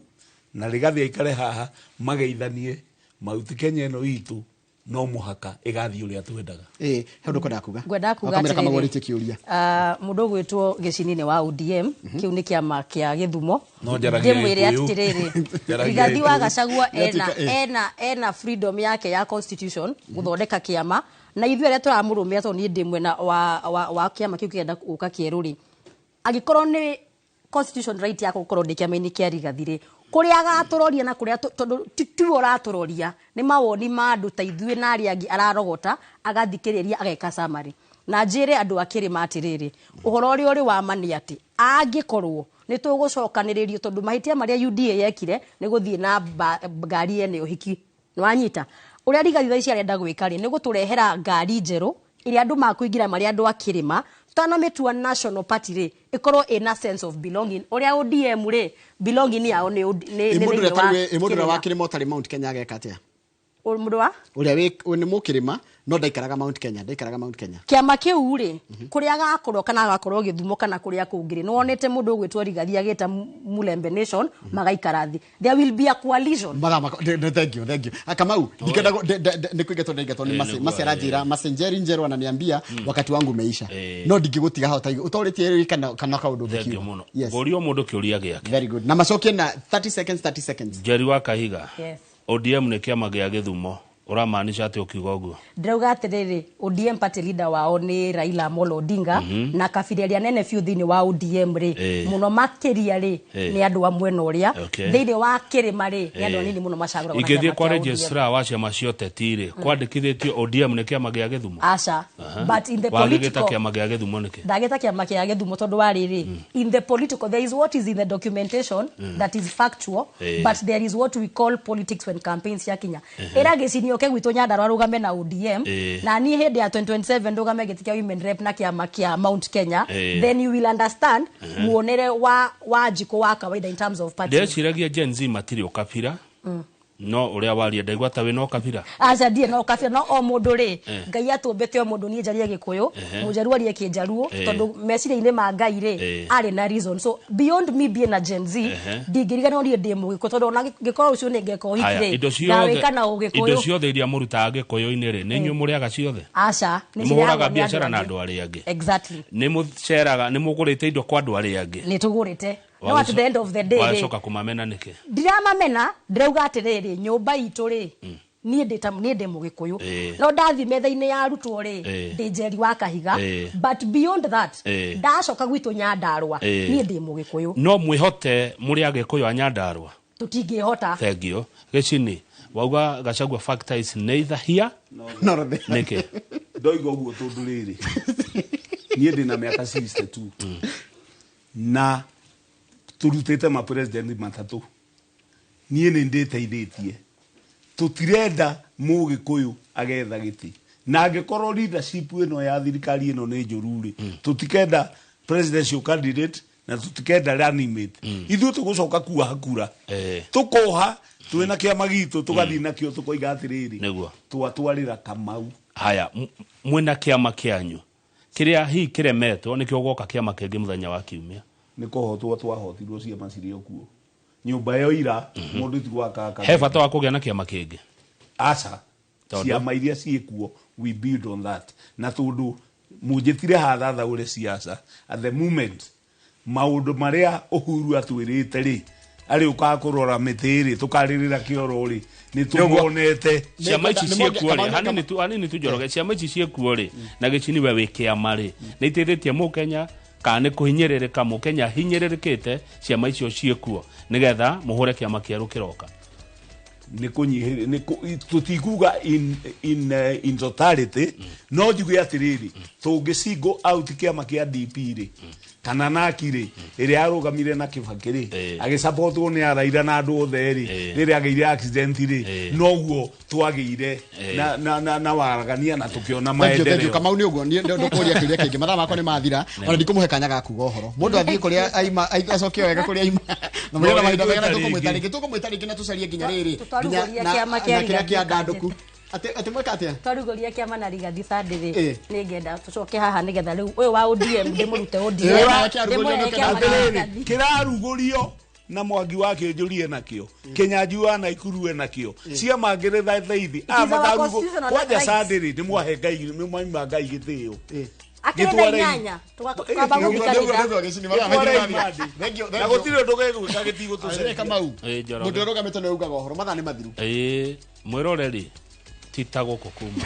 na Rigathi aikare haha, mageithanie Mauti Kenya ĩno itũ no mũhaka ĩgathiĩ ũrĩa twendaga. He ũndũ ũkwendaga kuga? Ngwendaga kuga Wakamwĩra kama atĩrĩrĩ, ũrĩtie kĩũria. Mũndũ ũgwĩtwo Gĩcini nĩ wa ODM, kĩu nĩ kĩama kĩa Gĩthumo. No njaragia Ndĩmwĩre Gĩkũyũ. atĩrĩrĩ, Njaragia Rigathi wa Gĩkũyũ. Gachagua Nĩatuĩka, ena freedom yake ya constitution gũthondeka kĩama, na ithuĩ arĩa tũramũrũmĩrĩra, tondũ niĩ ndĩ mwena wa kĩama kĩu kĩrenda gũka kĩerũ rĩ, angĩkorwo nĩ constitution right yako gũkorwo ndĩ kĩama-inĩ kĩa Rigathi rĩ, kũrĩa agatũroria na kũrĩa tondũ tiwe ũratũroria, nĩ mawoni ma andũ ta ithuĩ na arĩa angĩ ararogota, agathikĩrĩria, ageka summary. Na njĩre andũ a kĩrĩma atĩrĩrĩ, ũhoro ũrĩa ũrĩ wa ma nĩ atĩ angĩkorwo nĩ tũgũcokanĩrĩrio, tondũ mahĩtia marĩa UDA yekire nĩ gũthiĩ na ngari ene ũhiki, nĩ wanyita ũrĩa Rigathi thaa ici arenda gwĩka rĩ, nĩ gũtũrehera ngari njerũ ĩrĩa andũ makũingĩra marĩa andũ a kĩrĩma. Tũtanamĩtua national party rĩ, ĩkorwo ĩna sense of belonging. Ũrĩa ODM rĩ, belonging yao nĩ nĩ Mũndũ ũrĩa thĩinĩ wa mũndũ ũrĩa wa kĩrĩma. kĩrĩma ũtarĩ Mount Kenya ageka atĩa? Mũndũ wa? Ũrĩa nĩ mũkĩrĩma no ndaikaraga Mount Kenya, ndaikaraga Mount Kenya. Kĩama kĩu rĩ, kũrĩa agakorwo kana agakorwo Gĩthumo kana kũrĩa kũngĩ rĩ, nĩwonete mũndũ ũgwĩtwo Rigathi agĩta Mulembe Nation magaikara thĩ. There will be a coalition. Mathaa makwa, thank you, thank you. Kamau, ndingĩenda nĩ kũingatwo ndaingatwo nĩ Masi. Nĩguo, Masi aranjĩra, Masi Njeri Njeru ananiambia wakati wangu umeisha. No ndingĩgũtiga hau ta ũtorĩtie rĩ kana kaũndũ Thank you ũngĩkiuga. mũno. Yes. Ngũrio mũndũ kĩũria gĩake. Very good. Na macokie na 30 seconds, 30 seconds. Njeri wa Kahiga. Yes. ODM nĩ kĩama gĩa Gĩthumo. Ũramaanisha atĩ ũkiuga ũguo? Ndĩrauga atĩrĩrĩ, ODM party leader wao nĩ Raila Amolo Odinga, na kabira ĩrĩa nene biũ thĩinĩ wa ODM rĩ, mũno makĩria rĩ, nĩ andũ a mwena ũrĩa. Thĩinĩ wa kĩrĩma rĩ, nĩ andũ anini mũno macagũragwo na Ingĩthiĩ kĩama kwa kĩa ODM. registrar wa ciama cia ũteti rĩ, kwandĩkithĩtio ODM nĩ kĩama gĩa Gĩthumo? Aca. But in the Wagĩgĩta political kĩama gĩa Gĩthumo nĩkĩ? Ndagĩta kĩama kĩa Gĩthumo tondũ wa rĩrĩ, in the political there is what is in the documentation that is factual, but there is what we call politics when campaigns ciakinya. Ĩra Gĩcini oke gwitũ Nyandarua arũgame na ODM, na niĩ hĩndĩ ya 2027 ndũgame gĩtĩ kĩa women rep na kĩama kĩa Mount Kenya, then you will understand muonere wa njikũ wa kawaida in terms of party. Ndĩreciragia Gen Z matirĩ ũkabira, no ũrĩa waria ndaigua ta wĩna ũkabira. Aca, ndirĩ na ũkabira, no o mũndũ rĩ, Ngai atũmbĩte o mũndũ, niĩ njarie Gĩkũyũ, mũnjaruo arie Kĩnjaruo, tondũ meciria-inĩ ma Ngai rĩ, arĩ na reason. So beyond me being a Gen Z, ndingĩriganĩrwo niĩ ndĩ Mũgĩkũyũ, tondũ ona ngĩkorwo rũciũ nĩ ngeka ũhiki Haya, rĩ, indo ngawĩka na ciothe, indo Ũgĩkũyũ. ciothe iria mũrutaga Gĩkũyũ-inĩ rĩ, nĩ inyuĩ mũrĩaga ciothe? Aca, nĩ Nĩ mũhũraga cireagwo nĩ biacara na andũ andũ arĩa angĩ? Exactly. Nĩ mũceraga, nĩ mũgũrĩte indo kwa andũ arĩa angĩ? Nĩ tũgũrĩte. No at the end of the day rĩ, Wacoka kũmamena nĩkĩ? Ndiramamena, ndĩrauga atĩrĩrĩ, nyũmba itũ rĩ, niĩ ndĩ ta niĩ ndĩ Mũgĩkũyũ, no ndathi metha-inĩ ya arutwo rĩ, ndĩ Njeri wa Kahiga, but beyond that, ndacoka gwitũ Nyandarua, niĩ ndĩ Mũgĩkũyũ. No mwĩhote mũrĩ Agĩkũyũ a Nyandarua? Tũtingĩhota. Thank you. Gĩcini, wauga Gachagua factor is neither here No, no, there. Nĩkĩ? Ndoiga ũguo tondũ rĩrĩ, niĩ ndĩna mĩaka 62 na tũrutĩte ma president matatũ. Niĩ nĩ ndĩteithĩtie. Tũtirenda Mũgĩkũyũ agetha gĩtĩ, na angĩkorwo leadership ĩno ya thirikari ĩno nĩ njũru rĩ, tũtikenda presidential candidate na tũtikenda running mate. Ithuĩ tũgũcoka kuoha kura, tũkoha twĩna kĩama gitũ, tũgathiĩ nakĩo, tũkoiga atĩrĩrĩ, Nĩguo. twatwarĩra Kamau. Haya, mwĩna kĩama kĩanyu kĩrĩa hihi kĩremetwo nĩkĩo gwoka kĩama kĩngĩ mũthenya wa kiumia? Nĩ kũhotwo twahotirwo, ciama cirĩ o kuo, nyũmba yo ira mũndũ ti gwakaka. He bata wa kũgĩa na kĩama kĩngĩ? Aca. Tondũ? Ciama iria ciĩkuo, we build on that, na tondũ mũnjĩtire hathathaũre siasa at the moment, maũndũ marĩa Uhuru atwĩrĩte rĩ, arĩ ũkaga kũrora mĩtĩ rĩ, tũkarĩrĩra kĩoro rĩ, nĩ tũmonete. Ciama ici Nĩ- ciĩkuo rĩ, Kamau- hanini tu, hanini tu, Njoroge, ciama ici ciĩkuo rĩ, na Gĩcini we wĩ kĩama rĩ, nĩ iteithĩtie Mũkenya Kana nĩ kũhinyĩrĩrĩka Mũkenya hinyĩrĩrĩkĩte, ciama icio ciĩkuo nĩgetha mũhũre kĩama kĩerũ kĩroka? Nĩ kũnyihĩrĩ nĩ tũtikuga in totality, no njuge atĩrĩrĩ, tũngĩ single out kĩama kĩa DP rĩ, kana naki rĩ, ĩrĩa yarũgamire na Kĩbakĩ rĩ, agĩsupportwo nĩ Araira na andũ othe rĩ, rĩrĩa agĩire accident rĩ, noguo twagĩire na waragania na tũkĩona Thank you, thank you. maendeleo. Kamau, nĩ ũguo niĩ ndũkũria kĩũria kĩngĩ, mathaa makwa nĩ mathira, ona ndikũmũhe kanya ga kuga ũhoro. Mũndũ athiĩ kũrĩa aima, acoke wega kũrĩa aima na mũgĩe na No, mahinda mega na rĩngĩ. tũkũmwĩta rĩngĩ, tũkũmwĩta rĩngĩ na tũcarie nginya rĩrĩ Tũtwarugũria nginya kĩama kĩa na kĩrĩa Rigathi kĩa ndandũku atĩ mweka atĩa. Twarugũria kĩama na Rigathi Sunday rĩ, nĩ ngenda tũcoke haha nĩgetha rĩu ũyũ wa ODM ndĩmũrute ODM, kĩarugũrio ndĩmũrehe nĩ kĩama kĩa Atĩrĩrĩ, Rigathi. kĩrarugũrio na Mwangi wa Kĩnjũrie nakĩo, Kĩnyanjui wa Naikuru nakĩo, ciama ngĩrĩ thaithi. It is our constitutional Kwanja right. Sunday rĩ, nĩ mwahe Ngai, nĩ mwaima Ngai gĩtĩo. Akĩrĩ na Gĩtware- inyanya tukamba gũthiĩ kanitha. Thank you, thank Na you. gũtirĩ ũndũ gegwĩka Arĩ gĩtigũtũcenjia. Kamau, Njoroge. mũndũ ũrũgamĩte nĩ ugaga ũhoro, mathaa nĩ mathiru. Ĩĩ, mwĩroreri ti ta gũkũ kuma.